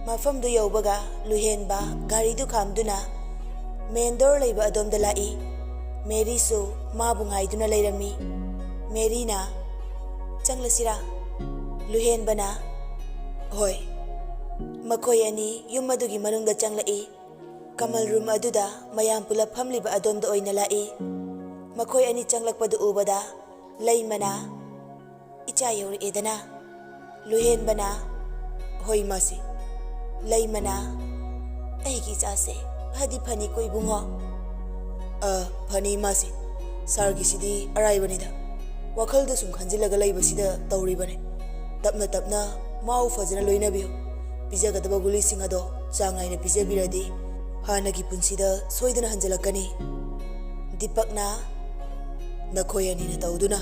ꯃꯐꯝꯗꯨ ꯌꯧꯕꯒ ꯂꯨꯍꯦꯟꯕ ꯒꯥꯔꯤꯗꯨ ꯈꯥꯝꯗꯨꯅ ꯃꯦꯟ ꯗꯣꯔ ꯂꯩꯕ ꯑꯗꯣꯝꯗ ꯂꯥꯛꯏ꯫ ꯃꯦꯔꯤꯁꯨ ꯃꯥꯕꯨ ꯉꯥꯏꯗꯨꯅ ꯂꯩꯔꯝꯃꯤ꯫ ꯃꯦꯔꯤꯅ, "ꯆꯪꯂꯁꯤꯔꯥ?" ꯂꯨꯍꯦꯟꯕꯅ, "ꯍꯣꯏ꯫" ꯃꯈꯣꯏ ꯑꯅꯤ ꯌꯨꯝ ꯑꯗꯨꯒꯤ ꯃꯅꯨꯡꯗ ꯆꯪꯂꯛꯏ꯫ ꯀꯃꯜ ꯔꯨꯝ ꯑꯗꯨꯗ ꯃꯌꯥꯝ ꯄꯨꯂꯞ ꯐꯝꯂꯤꯕ ꯑꯗꯣꯝꯗ ꯑꯣꯏꯅ ꯂꯥꯛꯏ꯫ ꯃꯈꯣꯏ ꯑꯅꯤ ꯆꯪꯂꯛꯄꯗꯨ ꯎꯕꯗ ꯂꯩꯃꯅ, "ꯏꯆꯥ ꯌꯧꯔꯛꯑꯦꯗꯅ?" ꯂꯨꯍꯦꯟꯕꯅ, "ꯍꯣꯏ ꯏꯃꯥꯁꯤ꯫" ꯂꯩꯃꯅ, "ꯑꯩꯒꯤ ꯏꯆꯥꯁꯦ ꯐꯗꯤ ꯐꯅꯤꯀꯣ ꯏꯕꯨꯡꯉꯣ?" "ꯑ, ꯐꯅꯤ ꯏꯃꯥꯁꯤ꯫ ꯁꯥꯔꯒꯤꯁꯤꯗꯤ ꯑꯔꯥꯏꯕꯅꯤꯗ꯫ ꯋꯥꯈꯜꯗ ꯁꯨꯝ ꯈꯟꯖꯤꯜꯂꯒ ꯂꯩꯕꯁꯤꯗ ꯇꯧꯔꯤꯕꯅꯤ꯫ ꯇꯞꯅ ꯇꯞꯅ ꯃꯥꯎ ꯐꯖꯅ ꯂꯣꯏꯅꯕꯤꯌꯨ꯫ ꯄꯤꯖꯒꯗꯕ ꯒꯨꯂꯤꯁꯤꯡ ꯑꯗꯣ ꯆꯥꯡ ꯅꯥꯏꯅ ꯄꯤꯖꯕꯤꯔꯗꯤ ꯍꯥꯟꯅꯒꯤ ꯄꯨꯟꯁꯤꯗ ꯁꯣꯏꯗꯅ ꯍꯟꯖꯤꯜꯂꯛꯀꯅꯤ꯫" ꯗꯤꯄꯛꯅ, "ꯅꯈꯣꯏ ꯑꯅꯤꯅ ꯇꯧꯗꯨꯅ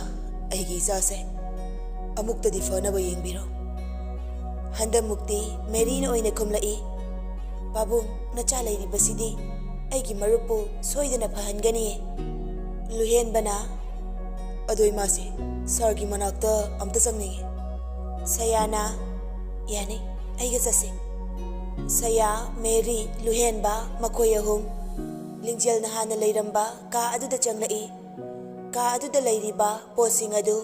ꯑꯩꯒꯤ ꯏꯆꯥꯁꯦ ꯑꯃꯨꯛꯇꯗꯤ ꯐꯅꯕ ꯌꯦꯡꯕꯤꯔꯣ꯫" ꯍꯟꯗꯛꯃꯨꯛꯇꯤ ꯃꯦꯔꯤꯅ ꯑꯣꯏꯅ ꯈꯨꯝꯂꯛꯏ, "ꯄꯥꯕꯨꯡ, ꯅꯆꯥ ꯂꯩꯔꯤꯕꯁꯤꯗꯤ ꯑꯩꯒꯤ ꯃꯔꯨꯞꯄꯨ ꯁꯣꯏꯗꯅ ꯐꯍꯟꯒꯅꯤꯌꯦ꯫" ꯂꯨꯍꯦꯟꯕꯅ, "ꯑꯗꯣ ꯏꯃꯥꯁꯦ, ꯁꯥꯔꯒꯤ ꯃꯅꯥꯛꯇ ꯑꯝꯇ ꯆꯪꯅꯤꯡꯉꯤ꯫" ꯁꯌꯥꯅ, "ꯌꯥꯅꯤ, ꯑꯩꯒ ꯆꯠꯁꯤ꯫" ꯁꯌꯥ, ꯃꯦꯔꯤ, ꯂꯨꯍꯦꯟꯕ, ꯃꯈꯣꯏ ꯑꯍꯨꯝ ꯂꯤꯡꯖꯦꯜꯅ ꯍꯥꯟꯅ ꯂꯩꯔꯝꯕ ꯀꯥ ꯑꯗꯨꯗ ꯆꯪꯂꯛꯏ꯫ ꯀꯥ ꯑꯗꯨꯗ ꯂꯩꯔꯤꯕ ꯄꯣꯠꯁꯤꯡ ꯑꯗꯨ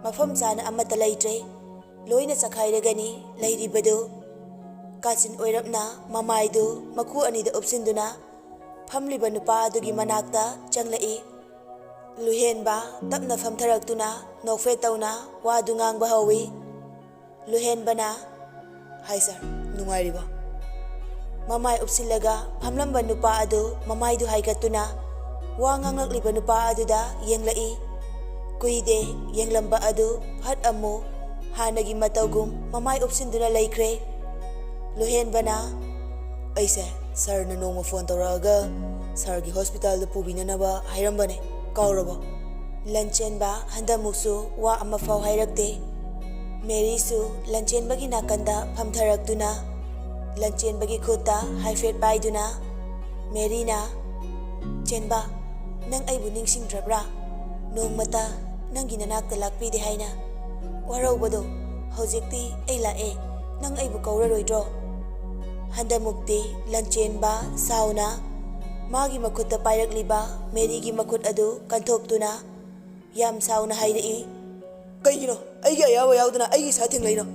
ꯃꯐꯝ ꯆꯥꯅ ꯑꯃꯠꯇ ꯂꯩꯇ꯭ꯔꯦ꯫ ꯂꯣꯏꯅ ꯆꯈꯥꯏꯔꯒꯅꯤ ꯂꯩꯔꯤꯕꯗꯨ꯫ ꯀꯥꯆꯤꯟ ꯑꯣꯏꯔꯞꯅ ꯃꯃꯥꯏꯗꯨ ꯃꯈꯨ ꯑꯅꯤꯗ ꯎꯞꯁꯤꯟꯗꯨꯅ ꯐꯝꯂꯤꯕ ꯅꯨꯄꯥ ꯑꯗꯨꯒꯤ ꯃꯅꯥꯛꯇ ꯆꯪꯂꯛꯏ꯫ ꯂꯨꯍꯦꯟꯕ ꯇꯞꯅ ꯐꯝꯊꯔꯛꯇꯨꯅ ꯅꯣꯛꯐꯦꯠ ꯇꯧꯅ ꯋꯥꯗꯨ ꯉꯥꯡꯕ ꯍꯧꯏ꯫ ꯂꯨꯍꯦꯟꯕꯅ, "ꯍꯥꯏ ꯁꯥꯔ, ꯅꯨꯡꯉꯥꯏꯔꯤꯕꯣ?" ꯃꯃꯥꯏ ꯎꯞꯁꯤꯜꯂꯒ ꯐꯝꯂꯝꯕ ꯅꯨꯄꯥ ꯑꯗꯨ ꯃꯃꯥꯏꯗꯨ ꯍꯥꯏꯒꯠꯇꯨꯅ ꯋꯥ ꯉꯥꯡꯂꯛꯂꯤꯕ ꯅꯨꯄꯥ ꯑꯗꯨꯗ ꯌꯦꯡꯂꯛꯏ꯫ ꯀꯨꯏꯗꯦ, ꯌꯦꯡꯂꯝꯕ ꯑꯗꯨ ꯐꯠ ꯑꯃꯨꯛ ꯍꯥꯟꯅꯒꯤ ꯃꯇꯧꯒꯨꯝ ꯃꯃꯥꯏ ꯎꯞꯁꯤꯟꯗꯨꯅ ꯂꯩꯈ꯭ꯔꯦ꯫ ꯂꯨꯍꯦꯟꯕꯅ, "ꯑꯩꯁꯦ ꯁꯥꯔꯅ ꯅꯣꯡꯃ ꯐꯣꯟ ꯇꯧꯔꯛꯑꯒ ꯁꯥꯔꯒꯤ ꯍꯣꯁꯄꯤꯇꯥꯜꯗ ꯄꯨꯕꯤꯅꯅꯕ ꯍꯥꯏꯔꯝꯕꯅꯦ, ꯀꯥꯎꯔꯕꯣ?" ꯂꯟꯆꯦꯟꯕ ꯍꯟꯗꯛꯃꯨꯛꯁꯨ ꯋꯥ ꯑꯃꯐꯥꯎ ꯍꯥꯏꯔꯛꯇꯦ꯫ ꯃꯦꯔꯤꯁꯨ ꯂꯟꯆꯦꯟꯕꯒꯤ ꯅꯥꯀꯟꯗ ꯐꯝꯊꯔꯛꯇꯨꯅ ꯂꯟꯆꯦꯟꯕꯒꯤ ꯈꯨꯠꯇ ꯍꯥꯏꯐꯦꯠ ꯄꯥꯏꯗꯨꯅ, ꯃꯦꯔꯤꯅ, "ꯆꯦꯟꯕ, ꯅꯪ ꯑꯩꯕꯨ ꯅꯤꯡꯁꯤꯡꯗ꯭ꯔꯕ꯭ꯔꯥ? ꯅꯣꯡꯃꯇ ꯅꯪꯒꯤ ꯅꯅꯥꯛꯇ ꯂꯥꯛꯄꯤꯗꯦ ꯍꯥꯏꯅ ꯋꯥꯔꯧꯕꯗꯣ꯫ ꯍꯧꯖꯤꯛꯇꯤ ꯑꯩ ꯂꯥꯛꯑꯦ, ꯅꯪ ꯑꯩꯕꯨ ꯀꯧꯔꯔꯣꯏꯗ꯭ꯔꯣ?" ꯍꯟꯗꯛꯃꯨꯛꯇꯤ ꯂꯟꯆꯦꯟꯕ ꯁꯥꯎꯅ ꯃꯥꯒꯤ ꯃꯈꯨꯠꯇ ꯄꯥꯏꯔꯛꯂꯤꯕ ꯃꯦꯔꯤꯒꯤ ꯃꯈꯨꯠ ꯑꯗꯨ ꯀꯟꯊꯣꯛꯇꯨꯅ ꯌꯥꯝ ꯁꯥꯎꯅ ꯍꯥꯏꯔꯛꯏ, "ꯀꯩꯒꯤꯅꯣ ꯑꯩꯒꯤ ꯑꯌꯥꯕ ꯌꯥꯎꯗꯅ ꯑꯩꯒꯤ ꯏꯁꯥ ꯊꯦꯡꯂꯩꯅꯣ?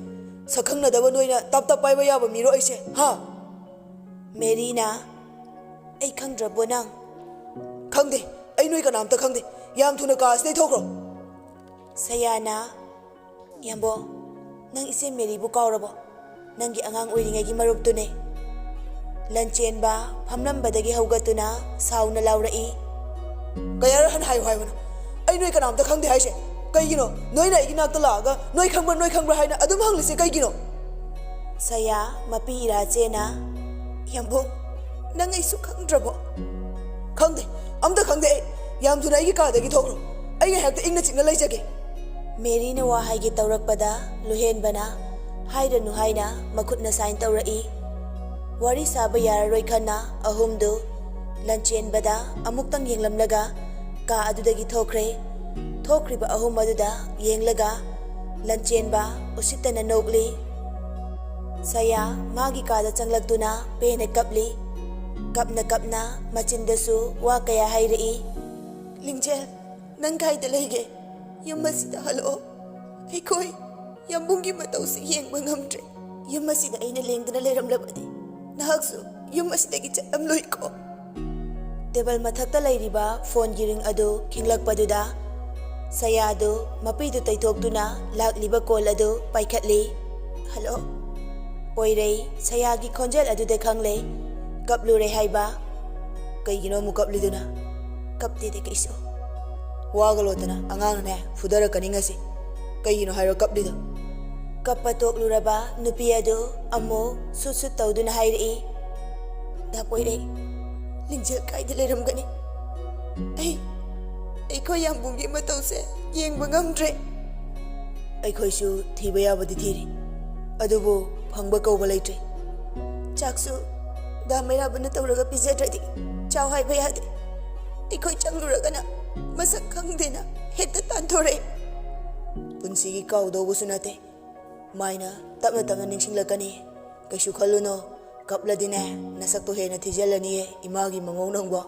ꯁꯛꯈꯪꯅꯗꯕ ꯅꯣꯏꯅ ꯇꯞ ꯇꯞ ꯄꯥꯏꯕ ꯌꯥꯕ ꯃꯤꯔꯣ ꯑꯩꯁꯦ, ꯍꯥ?" ꯃꯦꯔꯤꯅ, "ꯑꯩ ꯈꯪꯗ꯭ꯔꯕꯣ ꯅꯪ?" "ꯈꯪꯗꯦ, ꯑꯩ ꯅꯣꯏ ꯀꯅꯥꯝꯇ ꯈꯪꯗꯦ꯫ ꯌꯥꯝ ꯊꯨꯅ ꯀꯥ ꯑꯁꯤꯗꯩ ꯊꯣꯛꯈ꯭ꯔꯣ!" ꯁꯌꯥꯅ, "ꯌꯥꯝꯕꯣ, ꯅꯪ ꯏꯆꯦ ꯃꯦꯔꯤꯕꯨ ꯀꯥꯎꯔꯕꯣ? ꯅꯪꯒꯤ ꯑꯉꯥꯡ ꯑꯣꯏꯔꯤꯉꯩꯒꯤ ꯃꯔꯨꯞꯇꯨꯅꯦ꯫" ꯂꯟꯆꯦꯟꯕ ꯐꯝꯂꯝꯕꯗꯒꯤ ꯍꯧꯒꯠꯇꯨꯅ ꯁꯥꯎꯅ ꯂꯥꯎꯔꯛꯏ, "ꯀꯌꯥꯔꯛ ꯍꯟꯅ ꯍꯥꯏꯌꯨ ꯍꯥꯏꯕꯅꯣ? ꯑꯩ ꯅꯣꯏ ꯀꯅꯥꯝꯇ ꯈꯪꯗꯦ ꯍꯥꯏꯁꯦ꯫ ꯀꯩꯒꯤꯅꯣ ꯅꯣꯏꯅ ꯑꯩꯒꯤ ꯅꯥꯛꯇ ꯂꯥꯛꯑꯒ ꯅꯣꯏ ꯈꯪꯕ꯭ꯔꯥ, ꯅꯣꯏ ꯈꯪꯕ꯭ꯔꯥ ꯍꯥꯏꯅ ꯑꯗꯨꯝ ꯍꯪꯂꯤꯁꯦ ꯀꯩꯒꯤꯅꯣ?" ꯁꯌꯥ ꯃꯄꯤ ꯏꯔꯥ ꯆꯦꯅ, "ꯌꯥꯝꯕꯨꯡ, ꯅꯪ ꯑꯩꯁꯨ ꯈꯪꯗ꯭ꯔꯕꯣ?" "ꯈꯪꯗꯦ, ꯑꯝꯇ ꯈꯪꯗꯦ ꯑꯩ꯫ ꯌꯥꯝ ꯊꯨꯅ ꯑꯩꯒꯤ ꯀꯥꯗꯒꯤ ꯊꯣꯛꯈ꯭ꯔꯣ꯫ ꯑꯩ ꯉꯥꯏꯍꯥꯛꯇ ꯏꯪꯅ ꯆꯤꯛꯅ ꯂꯩꯖꯒꯦ꯫" ꯃꯦꯔꯤꯅ ꯋꯥ ꯍꯥꯏꯒꯦ ꯇꯧꯔꯛꯄꯗ ꯂꯨꯍꯦꯟꯕꯅ ꯍꯥꯏꯔꯅꯨ ꯍꯥꯏꯅ ꯃꯈꯨꯠꯅ ꯁꯥꯏꯟ ꯇꯧꯔꯛꯏ꯫ ꯋꯥꯔꯤ ꯁꯥꯕ ꯌꯥꯔꯔꯣꯏ ꯈꯟꯅ ꯑꯍꯨꯝꯗꯨ ꯂꯟꯆꯦꯟꯕꯗ ꯑꯃꯨꯛꯇꯪ ꯌꯦꯡꯂꯝꯂꯒ ꯀꯥ ꯑꯗꯨꯗꯒꯤ ꯊꯣꯛꯈ꯭ꯔꯦ꯫ ꯊꯣꯛꯈ꯭ꯔꯤꯕ ꯑꯍꯨꯝ ꯑꯗꯨꯗ ꯌꯦꯡꯂꯒ ꯂꯟꯆꯦꯟꯕ ꯎꯁꯤꯠꯇꯅ ꯅꯣꯛꯂꯤ꯫ ꯁꯌꯥ ꯃꯥꯒꯤ ꯀꯥꯗ ꯆꯪꯂꯛꯇꯨꯅ ꯄꯦꯟꯅ ꯀꯞꯂꯤ꯫ ꯀꯞꯅ ꯀꯞꯅ ꯃꯆꯤꯟꯗꯁꯨ ꯋꯥ ꯀꯌꯥ ꯍꯥꯏꯔꯛꯏ꯫ "ꯂꯤꯡꯖꯦꯜ, ꯅꯪ ꯀꯥꯏꯗ ꯂꯩꯒꯦ? ꯌꯨꯝ ꯑꯁꯤꯗ ꯍꯜꯂꯛꯑꯣ꯫ ꯑꯩꯈꯣꯏ ꯌꯥꯝꯕꯨꯡꯒꯤ ꯃꯇꯧꯁꯤ ꯌꯦꯡꯕ ꯉꯝꯗ꯭ꯔꯦ꯫ ꯌꯨꯝ ꯑꯁꯤꯗ ꯑꯩꯅ ꯂꯦꯡꯗꯅ ꯂꯩꯔꯝꯂꯕꯗꯤ ꯅꯍꯥꯛꯁꯨ ꯌꯨꯝ ꯑꯁꯤꯗꯒꯤ ꯆꯠꯂꯝꯂꯣꯏꯀꯣ?" ꯇꯦꯕꯜ ꯃꯊꯛꯇ ꯂꯩꯔꯤꯕ ꯐꯣꯟꯒꯤ ꯔꯤꯡ ꯑꯗꯨ ꯈꯤꯡꯂꯛꯄꯗꯨꯗ ꯁꯌꯥꯗꯨ ꯃꯄꯤꯗꯨ ꯇꯩꯊꯣꯛꯇꯨꯅ ꯂꯥꯛꯂꯤꯕ ꯀꯣꯜ ꯑꯗꯨ ꯄꯥꯏꯈꯠꯂꯤ꯫ "ꯍꯜꯂꯣ?" ꯄꯣꯏꯔꯩ ꯁꯌꯥꯒꯤ ꯈꯣꯟꯖꯦꯜ ꯑꯗꯨꯗ ꯈꯪꯂꯦ꯫ "ꯀꯞꯂꯨꯔꯦ ꯍꯥꯏꯕ?" "ꯀꯩꯒꯤꯅꯣ ꯑꯃꯨꯛ ꯀꯞꯂꯤꯗꯨꯅ?" "ꯀꯞꯇꯦꯗ ꯀꯩꯁꯨ꯫ ꯋꯥꯒ ꯂꯣꯠꯇꯅ ꯑꯉꯥꯡꯅꯅꯦ ꯐꯨꯗꯔꯛꯀꯅꯤ ꯉꯁꯤ꯫ ꯀꯩꯒꯤꯅꯣ ꯍꯥꯏꯔꯣ ꯀꯞꯂꯤꯗꯣ?" ꯀꯞꯄ ꯇꯣꯛꯂꯨꯔꯕ ꯅꯨꯄꯤ ꯑꯗꯨ ꯑꯃꯨꯛ ꯁꯨꯠ ꯁꯨꯠ ꯇꯧꯗꯨꯅ ꯍꯥꯏꯔꯛꯏ꯫ "ꯗꯥ ꯄꯣꯏꯔꯩ, ꯂꯤꯡꯖꯦꯜ ꯀꯥꯏꯗ ꯂꯩꯔꯝꯒꯅꯤ? ꯑꯩ, ꯑꯩꯈꯣꯏ ꯌꯥꯝꯕꯨꯡꯒꯤ ꯃꯇꯧꯁꯦ ꯌꯦꯡꯕ ꯉꯝꯗ꯭ꯔꯦ꯫ ꯑꯩꯈꯣꯏꯁꯨ ꯊꯤꯕ ꯌꯥꯕꯗꯤ ꯊꯤꯔꯤ, ꯑꯗꯨꯕꯨ ꯐꯪꯕ ꯀꯧꯕ ꯂꯩꯇ꯭ꯔꯦ꯫ ꯆꯥꯛꯁꯨ ꯗꯥ ꯃꯩꯔꯥꯕꯅ ꯇꯧꯔꯒ ꯄꯤꯖꯗ꯭ꯔꯗꯤ ꯆꯥꯎ ꯍꯥꯏꯕ ꯌꯥꯗꯦ꯫ ꯑꯩꯈꯣꯏ ꯆꯪꯂꯨꯔꯒꯅ ꯃꯁꯛ ꯈꯪꯗꯦꯅ ꯍꯦꯛꯇ ꯇꯥꯟꯊꯣꯔꯛꯑꯦ꯫ ꯄꯨꯟꯁꯤꯒꯤ ꯀꯥꯎꯗꯧꯕꯁꯨ ꯅꯠꯇꯦ꯫" ꯃꯥꯏꯅ ꯇꯞꯅ ꯇꯞꯅ ꯅꯤꯡꯁꯤꯡꯂꯛꯀꯅꯤ꯫ "ꯀꯩꯁꯨ ꯈꯜꯂꯨꯅꯣ, ꯀꯞꯂꯗꯤꯅꯦ ꯅꯁꯛꯇꯣ ꯍꯦꯟꯅ ꯊꯤꯖꯤꯜꯂꯅꯤꯌꯦ ꯏꯃꯥꯒꯤ ꯃꯃꯧ ꯅꯪꯕꯣ꯫"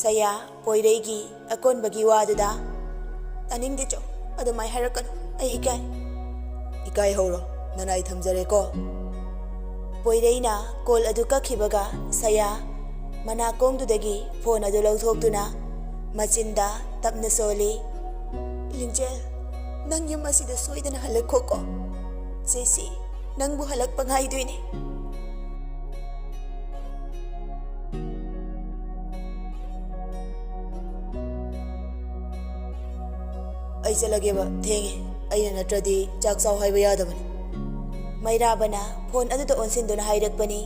ꯁꯌꯥ ꯄꯣꯏꯔꯩꯒꯤ ꯑꯀꯣꯟꯕꯒꯤ ꯋꯥꯗꯨꯗ, "ꯇꯥꯅꯤꯡꯗꯦ ꯆꯣ, ꯑꯗꯨꯃꯥꯏ ꯍꯥꯏꯔꯛꯀꯅꯨ, ꯑꯩ ꯏꯀꯥꯏ꯫" "ꯏꯀꯥꯏ ꯍꯧꯔꯣ, ꯅꯅꯥꯏ ꯊꯝꯖꯔꯦꯀꯣ꯫" ꯄꯣꯏꯔꯩꯅ ꯀꯣꯜ ꯑꯗꯨ ꯀꯛꯈꯤꯕꯒ ꯁꯌꯥ ꯃꯅꯥꯀꯣꯡꯗꯨꯗꯒꯤ ꯐꯣꯟ ꯑꯗꯨ ꯂꯧꯊꯣꯛꯇꯨꯅ ꯃꯆꯤꯟꯗ ꯇꯞꯅ ꯁꯣꯜꯂꯤ꯫ "ꯂꯤꯡꯖꯦꯜ, ꯅꯪ ꯌꯨꯝ ꯑꯁꯤꯗ ꯁꯣꯏꯗꯅ ꯍꯜꯂꯛꯈꯣꯀꯣ꯫ ꯆꯦꯁꯤ ꯅꯪꯕꯨ ꯍꯜꯂꯛꯄ ꯉꯥꯏꯗꯣꯏꯅꯦ꯫" "ꯑꯩ ꯆꯠꯂꯒꯦꯕ, ꯊꯦꯡꯉꯦ꯫ ꯑꯩꯅ ꯅꯠꯇ꯭ꯔꯗꯤ ꯆꯥꯛ ꯆꯥꯎ ꯍꯥꯏꯕ ꯌꯥꯗꯕꯅꯤ꯫" ꯃꯩꯔꯥꯕꯅ ꯐꯣꯟ ꯑꯗꯨꯗ ꯑꯣꯟꯁꯤꯟꯗꯨꯅ ꯍꯥꯏꯔꯛꯄꯅꯤ꯫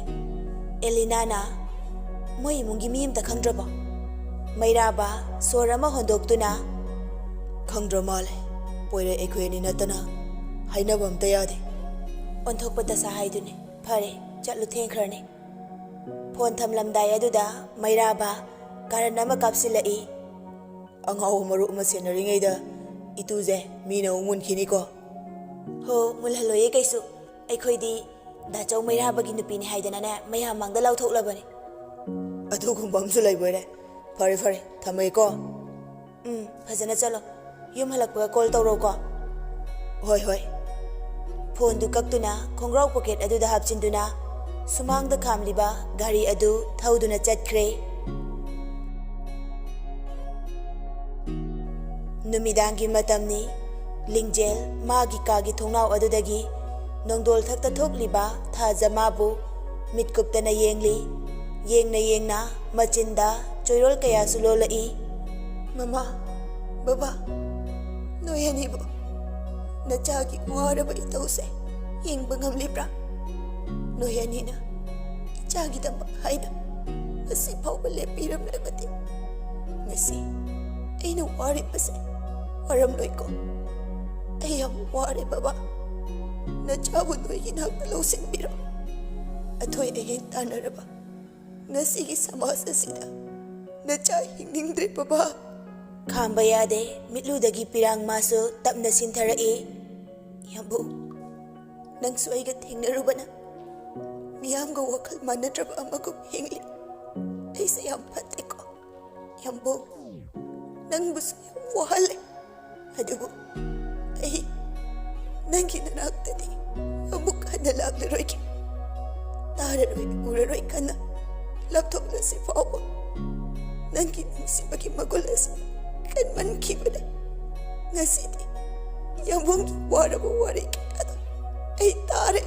ꯑꯦꯂꯤꯅꯥꯅ, "ꯃꯣꯏ ꯏꯃꯨꯡꯒꯤ ꯃꯤ ꯑꯝꯇ ꯈꯪꯗ꯭ꯔꯕꯣ?" ꯃꯩꯔꯥꯕ ꯁꯣꯔ ꯑꯃ ꯍꯣꯟꯗꯣꯛꯇꯨꯅ, "ꯈꯪꯗ꯭ꯔ ꯃꯥꯜꯂꯦ꯫ ꯄꯣꯏꯔꯩ ꯑꯩꯈꯣꯏ ꯑꯅꯤ ꯅꯠꯇꯅ ꯍꯥꯏꯅꯕ ꯑꯝꯇ ꯌꯥꯗꯦ꯫" ꯑꯣꯟꯊꯣꯛꯄ ꯗꯁꯥ ꯍꯥꯏꯗꯨꯅꯤ꯫ "ꯐꯔꯦ, ꯆꯠꯂꯨ, ꯊꯦꯡꯈ꯭ꯔꯅꯤ꯫" ꯐꯣꯟ ꯊꯝꯂꯝꯗꯥꯏ ꯑꯗꯨꯗ ꯃꯩꯔꯥꯕ ꯀꯥꯔꯟ ꯑꯃ ꯀꯥꯞꯁꯤꯜꯂꯛꯏ꯫ "ꯑꯉꯥꯎꯕ ꯃꯔꯨꯞ ꯑꯃ ꯁꯦꯟꯅꯔꯤꯉꯩꯗ ꯏꯇꯨꯁꯦ ꯃꯤꯅ ꯑꯃꯨꯛ ꯃꯨꯟꯈꯤꯅꯤꯀꯣ꯫" "ꯍꯣ, ꯃꯨꯜꯍꯜꯂꯣꯏꯌꯦ ꯀꯩꯁꯨ꯫ ꯑꯩꯈꯣꯏꯗꯤ ꯗꯥꯆꯧ ꯃꯩꯔꯥꯕꯒꯤ ꯅꯨꯄꯤꯅꯤ ꯍꯥꯏꯗꯅꯅꯦ ꯃꯌꯥꯝ ꯃꯥꯡꯗ ꯂꯥꯎꯊꯣꯛꯂꯕꯅꯤ꯫ ꯑꯗꯨꯒꯨꯝꯕ ꯑꯃꯁꯨ ꯂꯩꯕꯣꯏꯔꯦ꯫ ꯐꯔꯦ ꯐꯔꯦ, ꯊꯝꯃꯒꯦꯀꯣ꯫ ꯎꯝ, ꯐꯖꯅ ꯆꯠꯂꯣ꯫ ꯌꯨꯝ ꯍꯜꯂꯛꯄꯒ ꯀꯣꯜ ꯇꯧꯔꯛꯎꯀꯣ꯫ ꯍꯣꯏ ꯍꯣꯏ꯫ ꯐꯣꯟꯗꯨ ꯀꯛꯇꯨꯅ ꯈꯣꯡꯒ꯭ꯔꯥꯎ ꯄꯣꯀꯦꯠ ꯑꯗꯨꯗ ꯍꯥꯞꯆꯤꯟꯗꯨꯅ ꯁꯨꯃꯥꯡꯗ ꯈꯥꯝꯂꯤꯕ ꯒꯥꯔꯤ ꯑꯗꯨ ꯊꯧꯗꯨꯅ ꯆꯠꯈ꯭ꯔꯦ꯫ ꯅꯨꯃꯤꯗꯥꯡꯒꯤ ꯃꯇꯝꯅꯤ꯫ ꯂꯤꯡꯖꯦꯜ ꯃꯥꯒꯤ ꯀꯥꯒꯤ ꯊꯣꯡꯅꯥꯎ ꯑꯗꯨꯗꯒꯤ ꯅꯣꯡꯗꯣꯜ ꯊꯛꯇ ꯊꯣꯛꯂꯤꯕ ꯊꯥꯖ ꯃꯥꯕꯨ ꯃꯤꯠꯀꯨꯞꯇꯅ ꯌꯦꯡꯂꯤ꯫ ꯌꯦꯡꯅ ꯌꯦꯡꯅ ꯃꯆꯤꯟꯗ ꯆꯣꯏꯔꯣꯜ ꯀꯌꯥꯁꯨ ꯂꯣꯜꯂꯛꯏ꯫ "ꯃꯃꯥ, ꯕꯕꯥ, ꯅꯣꯏ ꯑꯅꯤꯕꯨ ꯅꯆꯥꯒꯤ ꯋꯥꯔꯕ ꯏꯇꯧꯁꯦ ꯌꯦꯡꯕ ꯉꯝꯂꯤꯕ꯭ꯔꯥ? ꯅꯣꯏ ꯑꯅꯤꯅ ꯏꯆꯥꯒꯤꯗꯃꯛ ꯍꯥꯏꯅ ꯉꯁꯤ ꯐꯥꯎꯕ ꯂꯦꯞꯄꯤꯔꯝꯂꯕꯗꯤ ꯉꯁꯤ ꯑꯩꯅ ꯋꯥꯔꯤꯕꯁꯦ ꯋꯥꯔꯝꯂꯣꯏꯀꯣ꯫ ꯑꯩ ꯌꯥꯝ ꯋꯥꯔꯦ ꯕꯕꯥ꯫ ꯅꯆꯥꯕꯨ ꯅꯣꯏꯒꯤ ꯅꯥꯛꯇ ꯂꯧꯁꯤꯟꯕꯤꯔꯣ꯫ ꯑꯊꯣꯏ ꯑꯍꯦꯟ ꯇꯥꯟꯅꯔꯕ ꯉꯁꯤꯒꯤ ꯁꯃꯥꯖ ꯑꯁꯤꯗ ꯅꯆꯥ ꯍꯤꯡꯅꯤꯡꯗ꯭ꯔꯦ ꯕꯕꯥ꯫" ꯈꯥꯝꯕ ꯌꯥꯗꯦ꯫ ꯃꯤꯠꯂꯨꯗꯒꯤ ꯄꯤꯔꯥꯡ ꯃꯥꯁꯨ ꯇꯞꯅ ꯁꯤꯟꯊꯔꯛꯏ꯫ "ꯌꯥꯝꯕꯨꯡ, ꯅꯪꯁꯨ ꯑꯩꯒ ꯊꯦꯡꯅꯔꯨꯕꯅ ꯃꯤꯌꯥꯝꯒ ꯋꯥꯈꯜ ꯃꯥꯟꯅꯗ꯭ꯔꯕ ꯑꯃꯒꯨꯝ ꯍꯤꯡꯂꯤ꯫ ꯑꯩꯁꯦ ꯌꯥꯝ ꯐꯠꯇꯦꯀꯣ꯫ ꯌꯥꯝꯕꯨꯡ, ꯅꯪꯕꯨꯁꯨ ꯌꯥꯝ ꯋꯥꯍꯜꯂꯦ꯫ ꯑꯗꯨꯕꯨ ꯑꯩ ꯅꯪꯒꯤ ꯅꯅꯥꯛꯇꯗꯤ ꯑꯃꯨꯛ ꯍꯟꯅ ꯂꯥꯛꯂꯔꯣꯏꯒꯦ꯫ ꯇꯥꯔꯔꯣꯏ, ꯎꯔꯔꯣꯏ ꯈꯟꯅ ꯂꯥꯞꯊꯣꯛꯂꯁꯤ ꯐꯥꯎꯕ ꯅꯪꯒꯤ ꯅꯨꯡꯁꯤꯕꯒꯤ ꯃꯒꯨꯟ ꯑꯁꯤ ꯀꯟꯃꯟꯈꯤꯕꯅ ꯉꯁꯤꯗꯤ ꯌꯥꯝꯕꯨꯡꯒꯤ ꯋꯥꯔꯕ ꯋꯥꯔꯤ ꯀꯌꯥꯗꯣ ꯑꯩ ꯇꯥꯔꯦ꯫"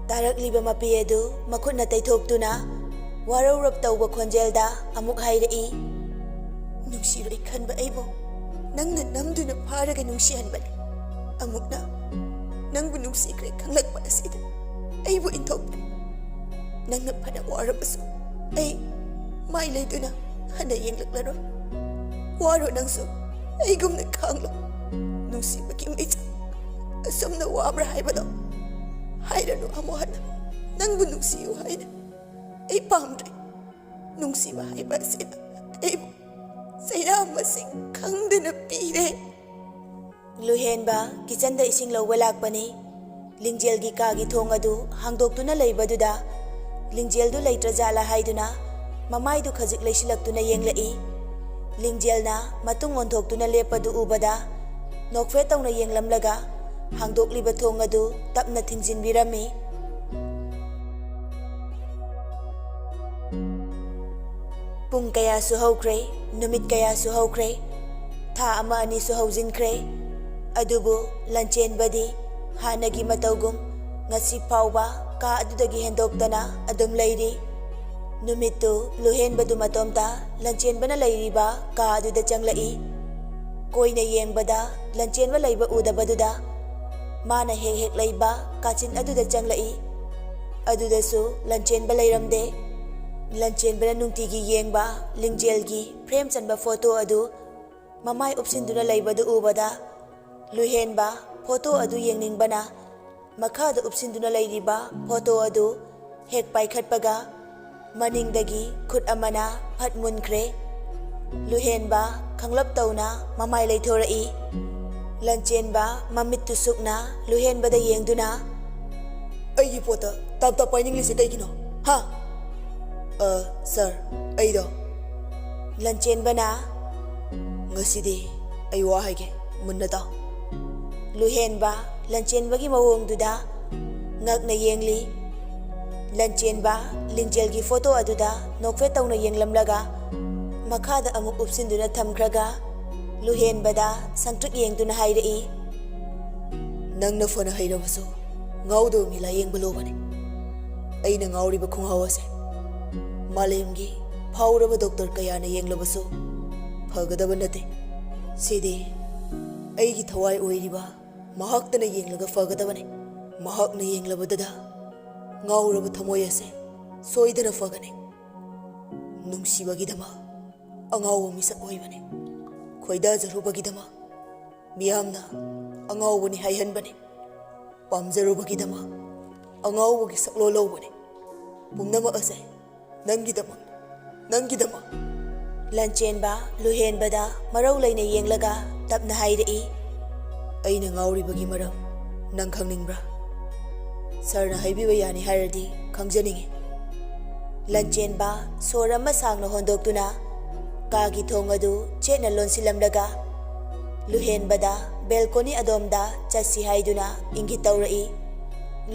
ꯇꯥꯔꯛꯂꯤꯕ ꯃꯄꯤ ꯑꯗꯨ ꯃꯈꯨꯠꯅ ꯇꯩꯊꯣꯛꯇꯨꯅ ꯋꯥꯔꯧꯔꯞ ꯇꯧꯕ ꯈꯣꯟꯖꯦꯜꯗ ꯑꯃꯨꯛ ꯍꯥꯏꯔꯛꯏ꯫ "ꯅꯨꯡꯁꯤꯔꯣꯏ ꯈꯟꯕ ꯑꯩꯕꯨ ꯅꯪꯅ ꯅꯝꯗꯨꯅ ꯐꯥꯔꯒ ꯅꯨꯡꯁꯤꯍꯟꯕꯅꯤ꯫ ꯑꯃꯨꯛꯅ ꯅꯪꯕꯨ ꯅꯨꯡꯁꯤꯈ꯭ꯔꯦ ꯈꯪꯂꯛꯄ ꯑꯁꯤꯗ ꯑꯩꯕꯨ ꯏꯟꯊꯣꯛꯈ꯭ꯔꯦ꯫ ꯅꯪꯅ ꯐꯅ ꯋꯥꯔꯕꯁꯨ ꯑꯩ ꯃꯥꯏ ꯂꯩꯗꯨꯅ ꯍꯟꯅ ꯌꯦꯡꯂꯛꯂꯔꯣꯏ꯫ ꯋꯥꯔꯣ ꯅꯪꯁꯨ, ꯑꯩꯒꯨꯝꯅ ꯈꯥꯡꯂꯣ꯫ ꯅꯨꯡꯁꯤꯕꯒꯤ ꯃꯩꯆꯥꯛ ꯑꯁꯨꯝꯅ ꯋꯥꯕ꯭ꯔꯥ ꯍꯥꯏꯕꯗꯣ ꯍꯥꯏꯔꯅꯨ ꯑꯃꯨꯛ ꯍꯟꯅ꯫ ꯅꯪꯕꯨ ꯅꯨꯡꯁꯤꯌꯨ ꯍꯥꯏꯅ ꯑꯩ ꯄꯥꯝꯗ꯭ꯔꯦ꯫ ꯅꯨꯡꯁꯤꯕ ꯍꯥꯏꯕ ꯑꯁꯤꯅ ꯑꯩꯕꯨ ꯆꯩꯅꯥ ꯃꯁꯤꯡ ꯈꯪꯗꯅ ꯄꯤꯔꯦ꯫" ꯂꯨꯍꯦꯟꯕ ꯀꯤꯆꯟꯗ ꯏꯁꯤꯡ ꯂꯧꯕ ꯂꯥꯛꯄꯅꯤ꯫ ꯂꯤꯡꯖꯦꯜꯒꯤ ꯀꯥꯒꯤ ꯊꯣꯡ ꯑꯗꯨ ꯍꯥꯡꯗꯣꯛꯇꯨꯅ ꯂꯩꯕꯗꯨꯗ ꯂꯤꯡꯖꯦꯜꯗꯨ ꯂꯩꯇ꯭ꯔꯖꯥꯠꯂꯥ ꯍꯥꯏꯗꯨꯅ ꯃꯃꯥꯏꯗꯨ ꯈꯖꯤꯛ ꯂꯩꯁꯤꯜꯂꯛꯇꯨꯅ ꯌꯦꯡꯂꯛꯏ꯫ ꯂꯤꯡꯖꯦꯜꯅ ꯃꯇꯨꯡ ꯑꯣꯟꯊꯣꯛꯇꯨꯅ ꯂꯦꯞꯄꯗꯨ ꯎꯕꯗ ꯅꯣꯛꯐꯦꯠ ꯇꯧꯅ ꯌꯦꯡꯂꯝꯂꯒ ꯍꯥꯡꯗꯣꯛꯂꯤꯕ ꯊꯣꯡ ꯑꯗꯨ ꯇꯞꯅ ꯊꯤꯡꯖꯤꯟꯕꯤꯔꯝꯃꯤ꯫ ꯄꯨꯡ ꯀꯌꯥꯁꯨ ꯍꯧꯈ꯭ꯔꯦ, ꯅꯨꯃꯤꯠ ꯀꯌꯥꯁꯨ ꯍꯧꯈ꯭ꯔꯦ, ꯊꯥ ꯑꯃ ꯑꯅꯤꯁꯨ ꯍꯧꯖꯤꯟꯈ꯭ꯔꯦ꯫ ꯑꯗꯨꯕꯨ ꯂꯟꯆꯦꯟꯕꯗꯤ ꯍꯥꯟꯅꯒꯤ ꯃꯇꯧꯒꯨꯝ ꯉꯁꯤ ꯐꯥꯎꯕ ꯀꯥ ꯑꯗꯨꯗꯒꯤ ꯍꯦꯟꯗꯣꯛꯇꯅ ꯑꯗꯨꯝ ꯂꯩꯔꯤ꯫ ꯅꯨꯃꯤꯠꯇꯨ ꯂꯨꯍꯦꯟꯕꯗꯨ ꯃꯇꯣꯝꯇ ꯂꯟꯆꯦꯟꯕꯅ ꯂꯩꯔꯤꯕ ꯀꯥ ꯑꯗꯨꯗ ꯆꯪꯂꯛꯏ꯫ ꯀꯣꯏꯅ ꯌꯦꯡꯕꯗ ꯂꯟꯆꯦꯟꯕ ꯂꯩꯕ ꯎꯗꯕꯗꯨꯗ ꯃꯥꯅ ꯍꯦꯛ ꯍꯦꯛ ꯂꯩꯕ ꯀꯥꯆꯤꯟ ꯑꯗꯨꯗ ꯆꯪꯂꯛꯏ꯫ ꯑꯗꯨꯗꯁꯨ ꯂꯟꯆꯦꯟꯕ ꯂꯩꯔꯝꯗꯦ꯫ ꯂꯟꯆꯦꯟꯕꯅ ꯅꯨꯡꯇꯤꯒꯤ ꯌꯦꯡꯕ ꯂꯤꯡꯖꯦꯜꯒꯤ ꯐ꯭ꯔꯦꯝ ꯆꯟꯕ ꯐꯣꯇꯣ ꯑꯗꯨ ꯃꯃꯥꯏ ꯎꯞꯁꯤꯟꯗꯨꯅ ꯂꯩꯕꯗꯨ ꯎꯕꯗ ꯂꯨꯍꯦꯟꯕ ꯐꯣꯇꯣ ꯑꯗꯨ ꯌꯦꯡꯅꯤꯡꯕꯅ ꯃꯈꯥꯗ ꯎꯞꯁꯤꯟꯗꯨꯅ ꯂꯩꯔꯤꯕ ꯐꯣꯇꯣ ꯑꯗꯨ ꯍꯦꯛ ꯄꯥꯏꯈꯠꯄꯒ ꯃꯅꯤꯡꯗꯒꯤ ꯈꯨꯠ ꯑꯃꯅ ꯐꯠ ꯃꯨꯟꯈ꯭ꯔꯦ꯫ ꯂꯨꯍꯦꯟꯕ ꯈꯪꯂꯞ ꯇꯧꯅ ꯃꯃꯥꯏ ꯂꯩꯊꯣꯔꯛꯏ꯫ ꯂꯟꯆꯦꯟꯕ ꯃꯃꯤꯠꯇꯨ ꯁꯨꯛꯅ ꯂꯨꯍꯦꯟꯕꯗ ꯌꯦꯡꯗꯨꯅ, "ꯑꯩꯒꯤ ꯄꯣꯠꯇ ꯇꯞ ꯇꯞ ꯄꯥꯏꯅꯤꯡꯂꯤꯁꯦ ꯀꯩꯒꯤꯅꯣ? ꯍꯥ?" "ꯑ, ꯁꯥꯔ, ꯑꯩꯗꯣ," ꯂꯟꯆꯦꯟꯕꯅ, "ꯉꯁꯤꯗꯤ ꯑꯩ ꯋꯥ ꯍꯥꯏꯒꯦ, ꯃꯨꯟꯅ ꯇꯥꯎ꯫" ꯂꯨꯍꯦꯟꯕ ꯂꯟꯆꯦꯟꯕꯒꯤ ꯃꯑꯣꯡꯗꯨꯗ ꯉꯛꯅ ꯌꯦꯡꯂꯤ꯫ ꯂꯟꯆꯦꯟꯕ ꯂꯤꯡꯖꯦꯜꯒꯤ ꯐꯣꯇꯣ ꯑꯗꯨꯗ ꯅꯣꯛꯐꯦꯠ ꯇꯧꯅ ꯌꯦꯡꯂꯝꯂꯒ ꯃꯈꯥꯗ ꯑꯃꯨꯛ ꯎꯞꯁꯤꯟꯗꯨꯅ ꯊꯝꯈ꯭ꯔꯒ ꯂꯨꯍꯦꯟꯕꯗ ꯁꯪꯇ꯭ꯔꯤꯛ ꯌꯦꯡꯗꯨꯅ ꯍꯥꯏꯔꯛꯏ, "ꯅꯪꯅ ꯐꯅ ꯍꯩꯔꯕꯁꯨ ꯉꯥꯎꯗꯕ ꯃꯤ ꯂꯥꯌꯦꯡꯕ ꯂꯨꯕꯅꯤ꯫ ꯑꯩꯅ ꯉꯥꯎꯔꯤꯕ ꯈꯣꯡꯉꯥꯎ ꯑꯁꯦ ꯃꯥꯂꯦꯝꯒꯤ ꯐꯥꯎꯔꯕ ꯗꯣꯛꯇꯔ ꯀꯌꯥꯅ ꯌꯦꯡꯂꯕꯁꯨ ꯐꯒꯗꯕ ꯅꯠꯇꯦ꯫ ꯁꯤꯗꯤ ꯑꯩꯒꯤ ꯊꯋꯥꯏ ꯑꯣꯏꯔꯤꯕ ꯃꯍꯥꯛꯇꯅ ꯌꯦꯡꯂꯒ ꯐꯒꯗꯕꯅꯤ꯫ ꯃꯍꯥꯛꯅ ꯌꯦꯡꯂꯕꯗꯗ ꯉꯥꯎꯔꯕ ꯊꯃꯣꯏ ꯑꯁꯦ ꯁꯣꯏꯗꯅ ꯐꯒꯅꯤ꯫ ꯅꯨꯡꯁꯤꯕꯒꯤꯗꯃꯛ ꯑꯉꯥꯎꯕ ꯃꯤꯁꯛ ꯑꯣꯏꯕꯅꯤ꯫ ꯈꯣꯏꯗꯥꯖꯔꯨꯕꯒꯤꯗꯃꯛ ꯃꯤꯌꯥꯝꯅ ꯑꯉꯥꯎꯕꯅꯤ ꯍꯥꯏꯍꯟꯕꯅꯤ꯫ ꯄꯥꯝꯖꯔꯨꯕꯒꯤꯗꯃꯛ ꯑꯉꯥꯎꯕꯒꯤ ꯁꯛꯂꯣꯟ ꯂꯧꯕꯅꯤ꯫ ꯄꯨꯝꯅꯃꯛ ꯑꯁꯦ ꯅꯪꯒꯤꯗꯃꯛ, ꯅꯪꯒꯤꯗꯃꯛ꯫" ꯂꯟꯆꯦꯟꯕ ꯂꯨꯍꯦꯟꯕꯗ ꯃꯔꯧ ꯂꯩꯅ ꯌꯦꯡꯂꯒ ꯇꯞꯅ ꯍꯥꯏꯔꯛꯏ, "ꯑꯩꯅ ꯉꯥꯎꯔꯤꯕꯒꯤ ꯃꯔꯝ ꯅꯪ ꯈꯪꯅꯤꯡꯕ꯭ꯔꯥ? ꯁꯥꯔꯅ ꯍꯥꯏꯕꯤꯕ ꯌꯥꯅꯤ ꯍꯥꯏꯔꯗꯤ ꯈꯪꯖꯅꯤꯡꯏ꯫" ꯂꯟꯆꯦꯟꯕ ꯁꯣꯔ ꯑꯃ ꯁꯥꯡꯅ ꯍꯣꯟꯗꯣꯛꯇꯨꯅ ꯀꯥꯒꯤ ꯊꯣꯡ ꯑꯗꯨ ꯆꯦꯠꯅ ꯂꯣꯟꯁꯤꯜꯂꯝꯂꯒ ꯂꯨꯍꯦꯟꯕꯗ ꯕꯦꯜꯀꯣꯅꯤ ꯑꯗꯣꯝꯗ ꯆꯠꯁꯤ ꯍꯥꯏꯗꯨꯅ ꯏꯪꯒꯤꯠ ꯇꯧꯔꯛꯏ꯫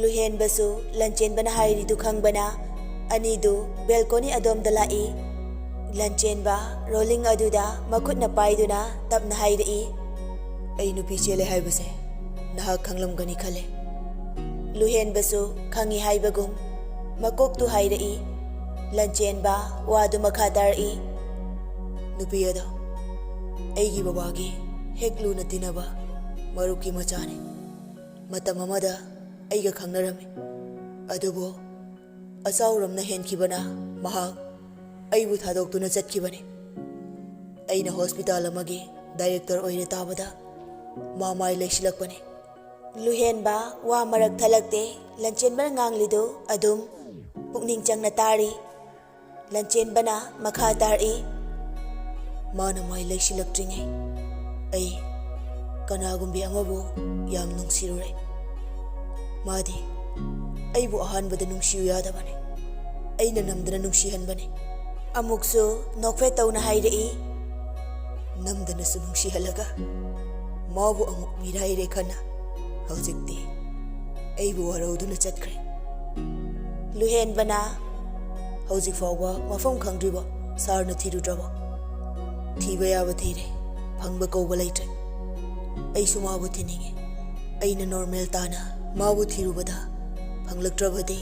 ꯂꯨꯍꯦꯟꯕꯁꯨ ꯂꯟꯆꯦꯟꯕꯅ ꯍꯥꯏꯔꯤꯗꯨ ꯈꯪꯕꯅ ꯑꯅꯤꯗꯨ ꯕꯦꯜꯀꯣꯅꯤ ꯑꯗꯣꯝꯗ ꯂꯥꯛꯏ꯫ ꯂꯟꯆꯦꯟꯕ ꯔꯣꯂꯤꯡ ꯑꯗꯨꯗ ꯃꯈꯨꯠꯅ ꯄꯥꯏꯗꯨꯅ ꯇꯞꯅ ꯍꯥꯏꯔꯛꯏ, "ꯑꯩ ꯅꯨꯄꯤ ꯆꯦꯜꯂꯦ ꯍꯥꯏꯕꯁꯦ ꯅꯍꯥꯛ ꯈꯪꯂꯝꯒꯅꯤ ꯈꯜꯂꯦ꯫" ꯂꯨꯍꯦꯟꯕꯁꯨ ꯈꯪꯏ ꯍꯥꯏꯕꯒꯨꯝ ꯃꯀꯣꯛꯇꯨ ꯍꯥꯏꯔꯛꯏ꯫ ꯂꯟꯆꯦꯟꯕ ꯋꯥꯗꯨ ꯃꯈꯥ ꯇꯥꯔꯛꯏ, "ꯅꯨꯄꯤ ꯑꯗꯣ ꯑꯩꯒꯤ ꯕꯕꯥꯒꯤ ꯍꯦꯛ ꯂꯨꯅ ꯇꯤꯟꯅꯕ ꯃꯔꯨꯞꯀꯤ ꯃꯆꯥꯅꯤ꯫ ꯃꯇꯝ ꯑꯃꯗ ꯑꯩꯒ ꯈꯪꯅꯔꯝꯃꯤ, ꯑꯗꯨꯕꯨ ꯑꯆꯥꯎꯔꯝꯅ ꯍꯦꯟꯈꯤꯕꯅ ꯃꯍꯥꯛ ꯑꯩꯕꯨ ꯊꯥꯗꯣꯛꯇꯨꯅ ꯆꯠꯈꯤꯕꯅꯤ꯫ ꯑꯩꯅ ꯍꯣꯁꯄꯤꯇꯥꯜ ꯑꯃꯒꯤ ꯗꯥꯏꯔꯦꯛꯇꯔ ꯑꯣꯏꯔꯦ ꯇꯥꯕꯗ ꯃꯥ ꯃꯥꯏ ꯂꯩꯁꯤꯜꯂꯛꯄꯅꯤ꯫" ꯂꯨꯍꯦꯟꯕ ꯋꯥ ꯃꯔꯛ ꯊꯠꯂꯛꯇꯦ꯫ ꯂꯟꯆꯦꯟꯕꯅ ꯉꯥꯡꯂꯤꯗꯨ ꯑꯗꯨꯝ ꯄꯨꯛꯅꯤꯡ ꯆꯪꯅ ꯇꯥꯔꯤ꯫ ꯂꯟꯆꯦꯟꯕꯅ ꯃꯈꯥ ꯇꯥꯔꯛꯏ, "ꯃꯥꯅ ꯃꯥꯏ ꯂꯩꯁꯤꯜꯂꯛꯇ꯭ꯔꯤꯉꯩ ꯑꯩ ꯀꯅꯥꯒꯨꯝꯕꯤ ꯑꯃꯕꯨ ꯌꯥꯝ ꯅꯨꯡꯁꯤꯔꯨꯔꯦ꯫ ꯃꯥꯗꯤ ꯑꯩꯕꯨ ꯑꯍꯥꯟꯕꯗ ꯅꯨꯡꯁꯤꯌꯨ ꯌꯥꯗꯕꯅꯤ꯫ ꯑꯩꯅ ꯅꯝꯗꯅ ꯅꯨꯡꯁꯤꯍꯟꯕꯅꯤ꯫" ꯑꯃꯨꯛꯁꯨ ꯅꯣꯛꯐꯦꯠ ꯇꯧꯅ ꯍꯥꯏꯔꯛꯏ, "ꯅꯝꯗꯅꯁꯨ ꯅꯨꯡꯁꯤꯍꯜꯂꯒ ꯃꯥꯕꯨ ꯑꯃꯨꯛ ꯃꯤꯔꯥꯏꯔꯦ ꯈꯟꯅ ꯍꯧꯖꯤꯛꯇꯤ ꯑꯩꯕꯨ ꯋꯥꯔꯧꯗꯨꯅ ꯆꯠꯈ꯭ꯔꯦ꯫" ꯂꯨꯍꯦꯟꯕꯅ, "ꯍꯧꯖꯤꯛ ꯐꯥꯎꯕ ꯃꯐꯝ ꯈꯪꯗ꯭ꯔꯤꯕꯣ? ꯁꯥꯔꯅ ꯊꯤꯔꯨꯗ꯭ꯔꯕꯣ?" "ꯊꯤꯕ ꯌꯥꯕ ꯊꯤꯔꯦ, ꯐꯪꯕ ꯀꯧꯕ ꯂꯩꯇ꯭ꯔꯦ꯫ ꯑꯩꯁꯨ ꯃꯥꯕꯨ ꯊꯤꯅꯤꯡꯉꯤ꯫ ꯑꯩꯅ ꯅꯣꯔꯃꯦꯜ ꯇꯥꯅ ꯃꯥꯕꯨ ꯊꯤꯔꯨꯕꯗ ꯐꯪꯂꯛꯇ꯭ꯔꯕꯗꯤ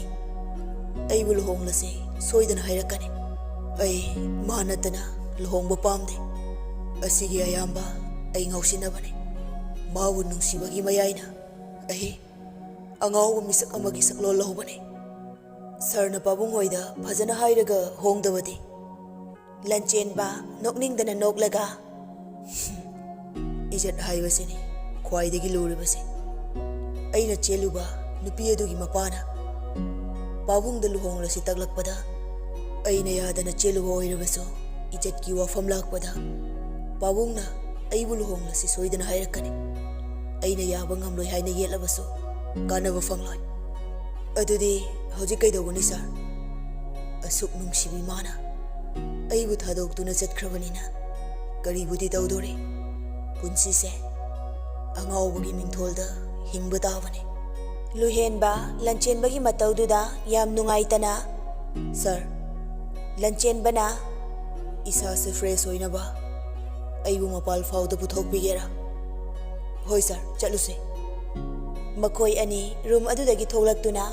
ꯑꯩꯕꯨ ꯂꯨꯍꯣꯡꯂꯁꯤ ꯁꯣꯏꯗꯅ ꯍꯥꯏꯔꯛꯀꯅꯤ꯫ ꯑꯩ ꯃꯥ ꯅꯠꯇꯅ ꯂꯨꯍꯣꯡꯕ ꯄꯥꯝꯗꯦ꯫ ꯑꯁꯤꯒꯤ ꯑꯌꯥꯝꯕ ꯑꯩ ꯉꯥꯎꯁꯤꯟꯅꯕꯅꯤ꯫ ꯃꯥꯕꯨ ꯅꯨꯡꯁꯤꯕꯒꯤ ꯃꯌꯥꯏꯅ ꯑꯩ ꯑꯉꯥꯎꯕ ꯃꯤꯁꯛ ꯑꯃꯒꯤ ꯁꯛꯂꯣꯟ ꯂꯧꯕꯅꯤ꯫ ꯁꯥꯔꯅ ꯄꯥꯕꯨꯡ ꯍꯣꯏꯗ ꯐꯖꯅ ꯍꯥꯏꯔꯒ ꯍꯣꯡꯗꯕꯗꯤ?" ꯂꯟꯆꯦꯟꯕ ꯅꯣꯛꯅꯤꯡꯗꯅ ꯅꯣꯛꯂꯒ, "ꯏꯖꯠ ꯍꯥꯏꯕꯁꯤꯅꯤ ꯈ꯭ꯋꯥꯏꯗꯒꯤ ꯂꯨꯔꯤꯕꯁꯦ꯫ ꯑꯩꯅ ꯆꯦꯜꯂꯨꯕ ꯅꯨꯄꯤ ꯑꯗꯨꯒꯤ ꯃꯄꯥꯅ ꯄꯥꯕꯨꯡꯗ ꯂꯨꯍꯣꯡꯂꯁꯤ ꯇꯛꯂꯛꯄꯗ ꯑꯩꯅ ꯌꯥꯗꯅ ꯆꯦꯜꯂꯨꯕ ꯑꯣꯏꯔꯕꯁꯨ, ꯏꯖꯠꯀꯤ ꯋꯥꯐꯝ ꯂꯥꯛꯄꯗ ꯄꯥꯕꯨꯡꯅ ꯑꯩꯕꯨ ꯂꯨꯍꯣꯡꯂꯁꯤ ꯁꯣꯏꯗꯅ ꯍꯥꯏꯔꯛꯀꯅꯤ꯫ ꯑꯩꯅ ꯌꯥꯕ ꯉꯝꯂꯣꯏ ꯍꯥꯏꯅ ꯌꯦꯠꯂꯕꯁꯨ ꯀꯥꯟꯅꯕ ꯐꯪꯂꯣꯏ꯫ ꯑꯗꯨꯗꯤ ꯍꯧꯖꯤꯛ ꯀꯩꯗꯧꯒꯅꯤ ꯁꯥꯔ?" ꯑꯁꯨꯛ ꯅꯨꯡꯁꯤꯕꯤ ꯃꯥꯅ ꯑꯩꯕꯨ ꯊꯥꯗꯣꯛꯇꯨꯅ ꯆꯠꯈ꯭ꯔꯕꯅꯤꯅ ꯀꯔꯤꯕꯨꯗꯤ ꯇꯧꯗꯣꯔꯤ? ꯄꯨꯟꯁꯤꯁꯦ ꯑꯉꯥꯎꯕꯒꯤ ꯃꯤꯡꯊꯣꯜꯗ ꯍꯤꯡꯕ ꯇꯥꯕꯅꯤ꯫ ꯂꯨꯍꯦꯟꯕ ꯂꯟꯆꯦꯟꯕꯒꯤ ꯃꯇꯧꯗꯨꯗ ꯌꯥꯝ ꯅꯨꯡꯉꯥꯏꯇꯅ, "ꯁꯥꯔ, ꯂꯟꯆꯦꯟꯕꯅ ꯏꯁꯥꯁꯦ ꯐ꯭ꯔꯦꯁ ꯑꯣꯏꯅꯕ ꯑꯩꯕꯨ ꯃꯄꯥꯜ ꯐꯥꯎꯗ ꯄꯨꯊꯣꯛꯄꯤꯒꯦꯔꯥ?" "ꯍꯣꯏ ꯁꯥꯔ, ꯆꯠꯂꯨꯁꯦ꯫" ꯃꯈꯣꯏ ꯑꯅꯤ ꯔꯨꯝ ꯑꯗꯨꯗꯒꯤ ꯊꯣꯛꯂꯛꯇꯨꯅ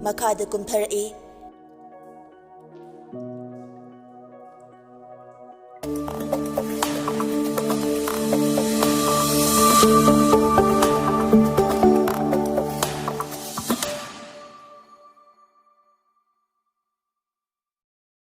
ꯃꯈꯥꯗ ꯀꯨꯝꯊꯔꯛꯏ꯫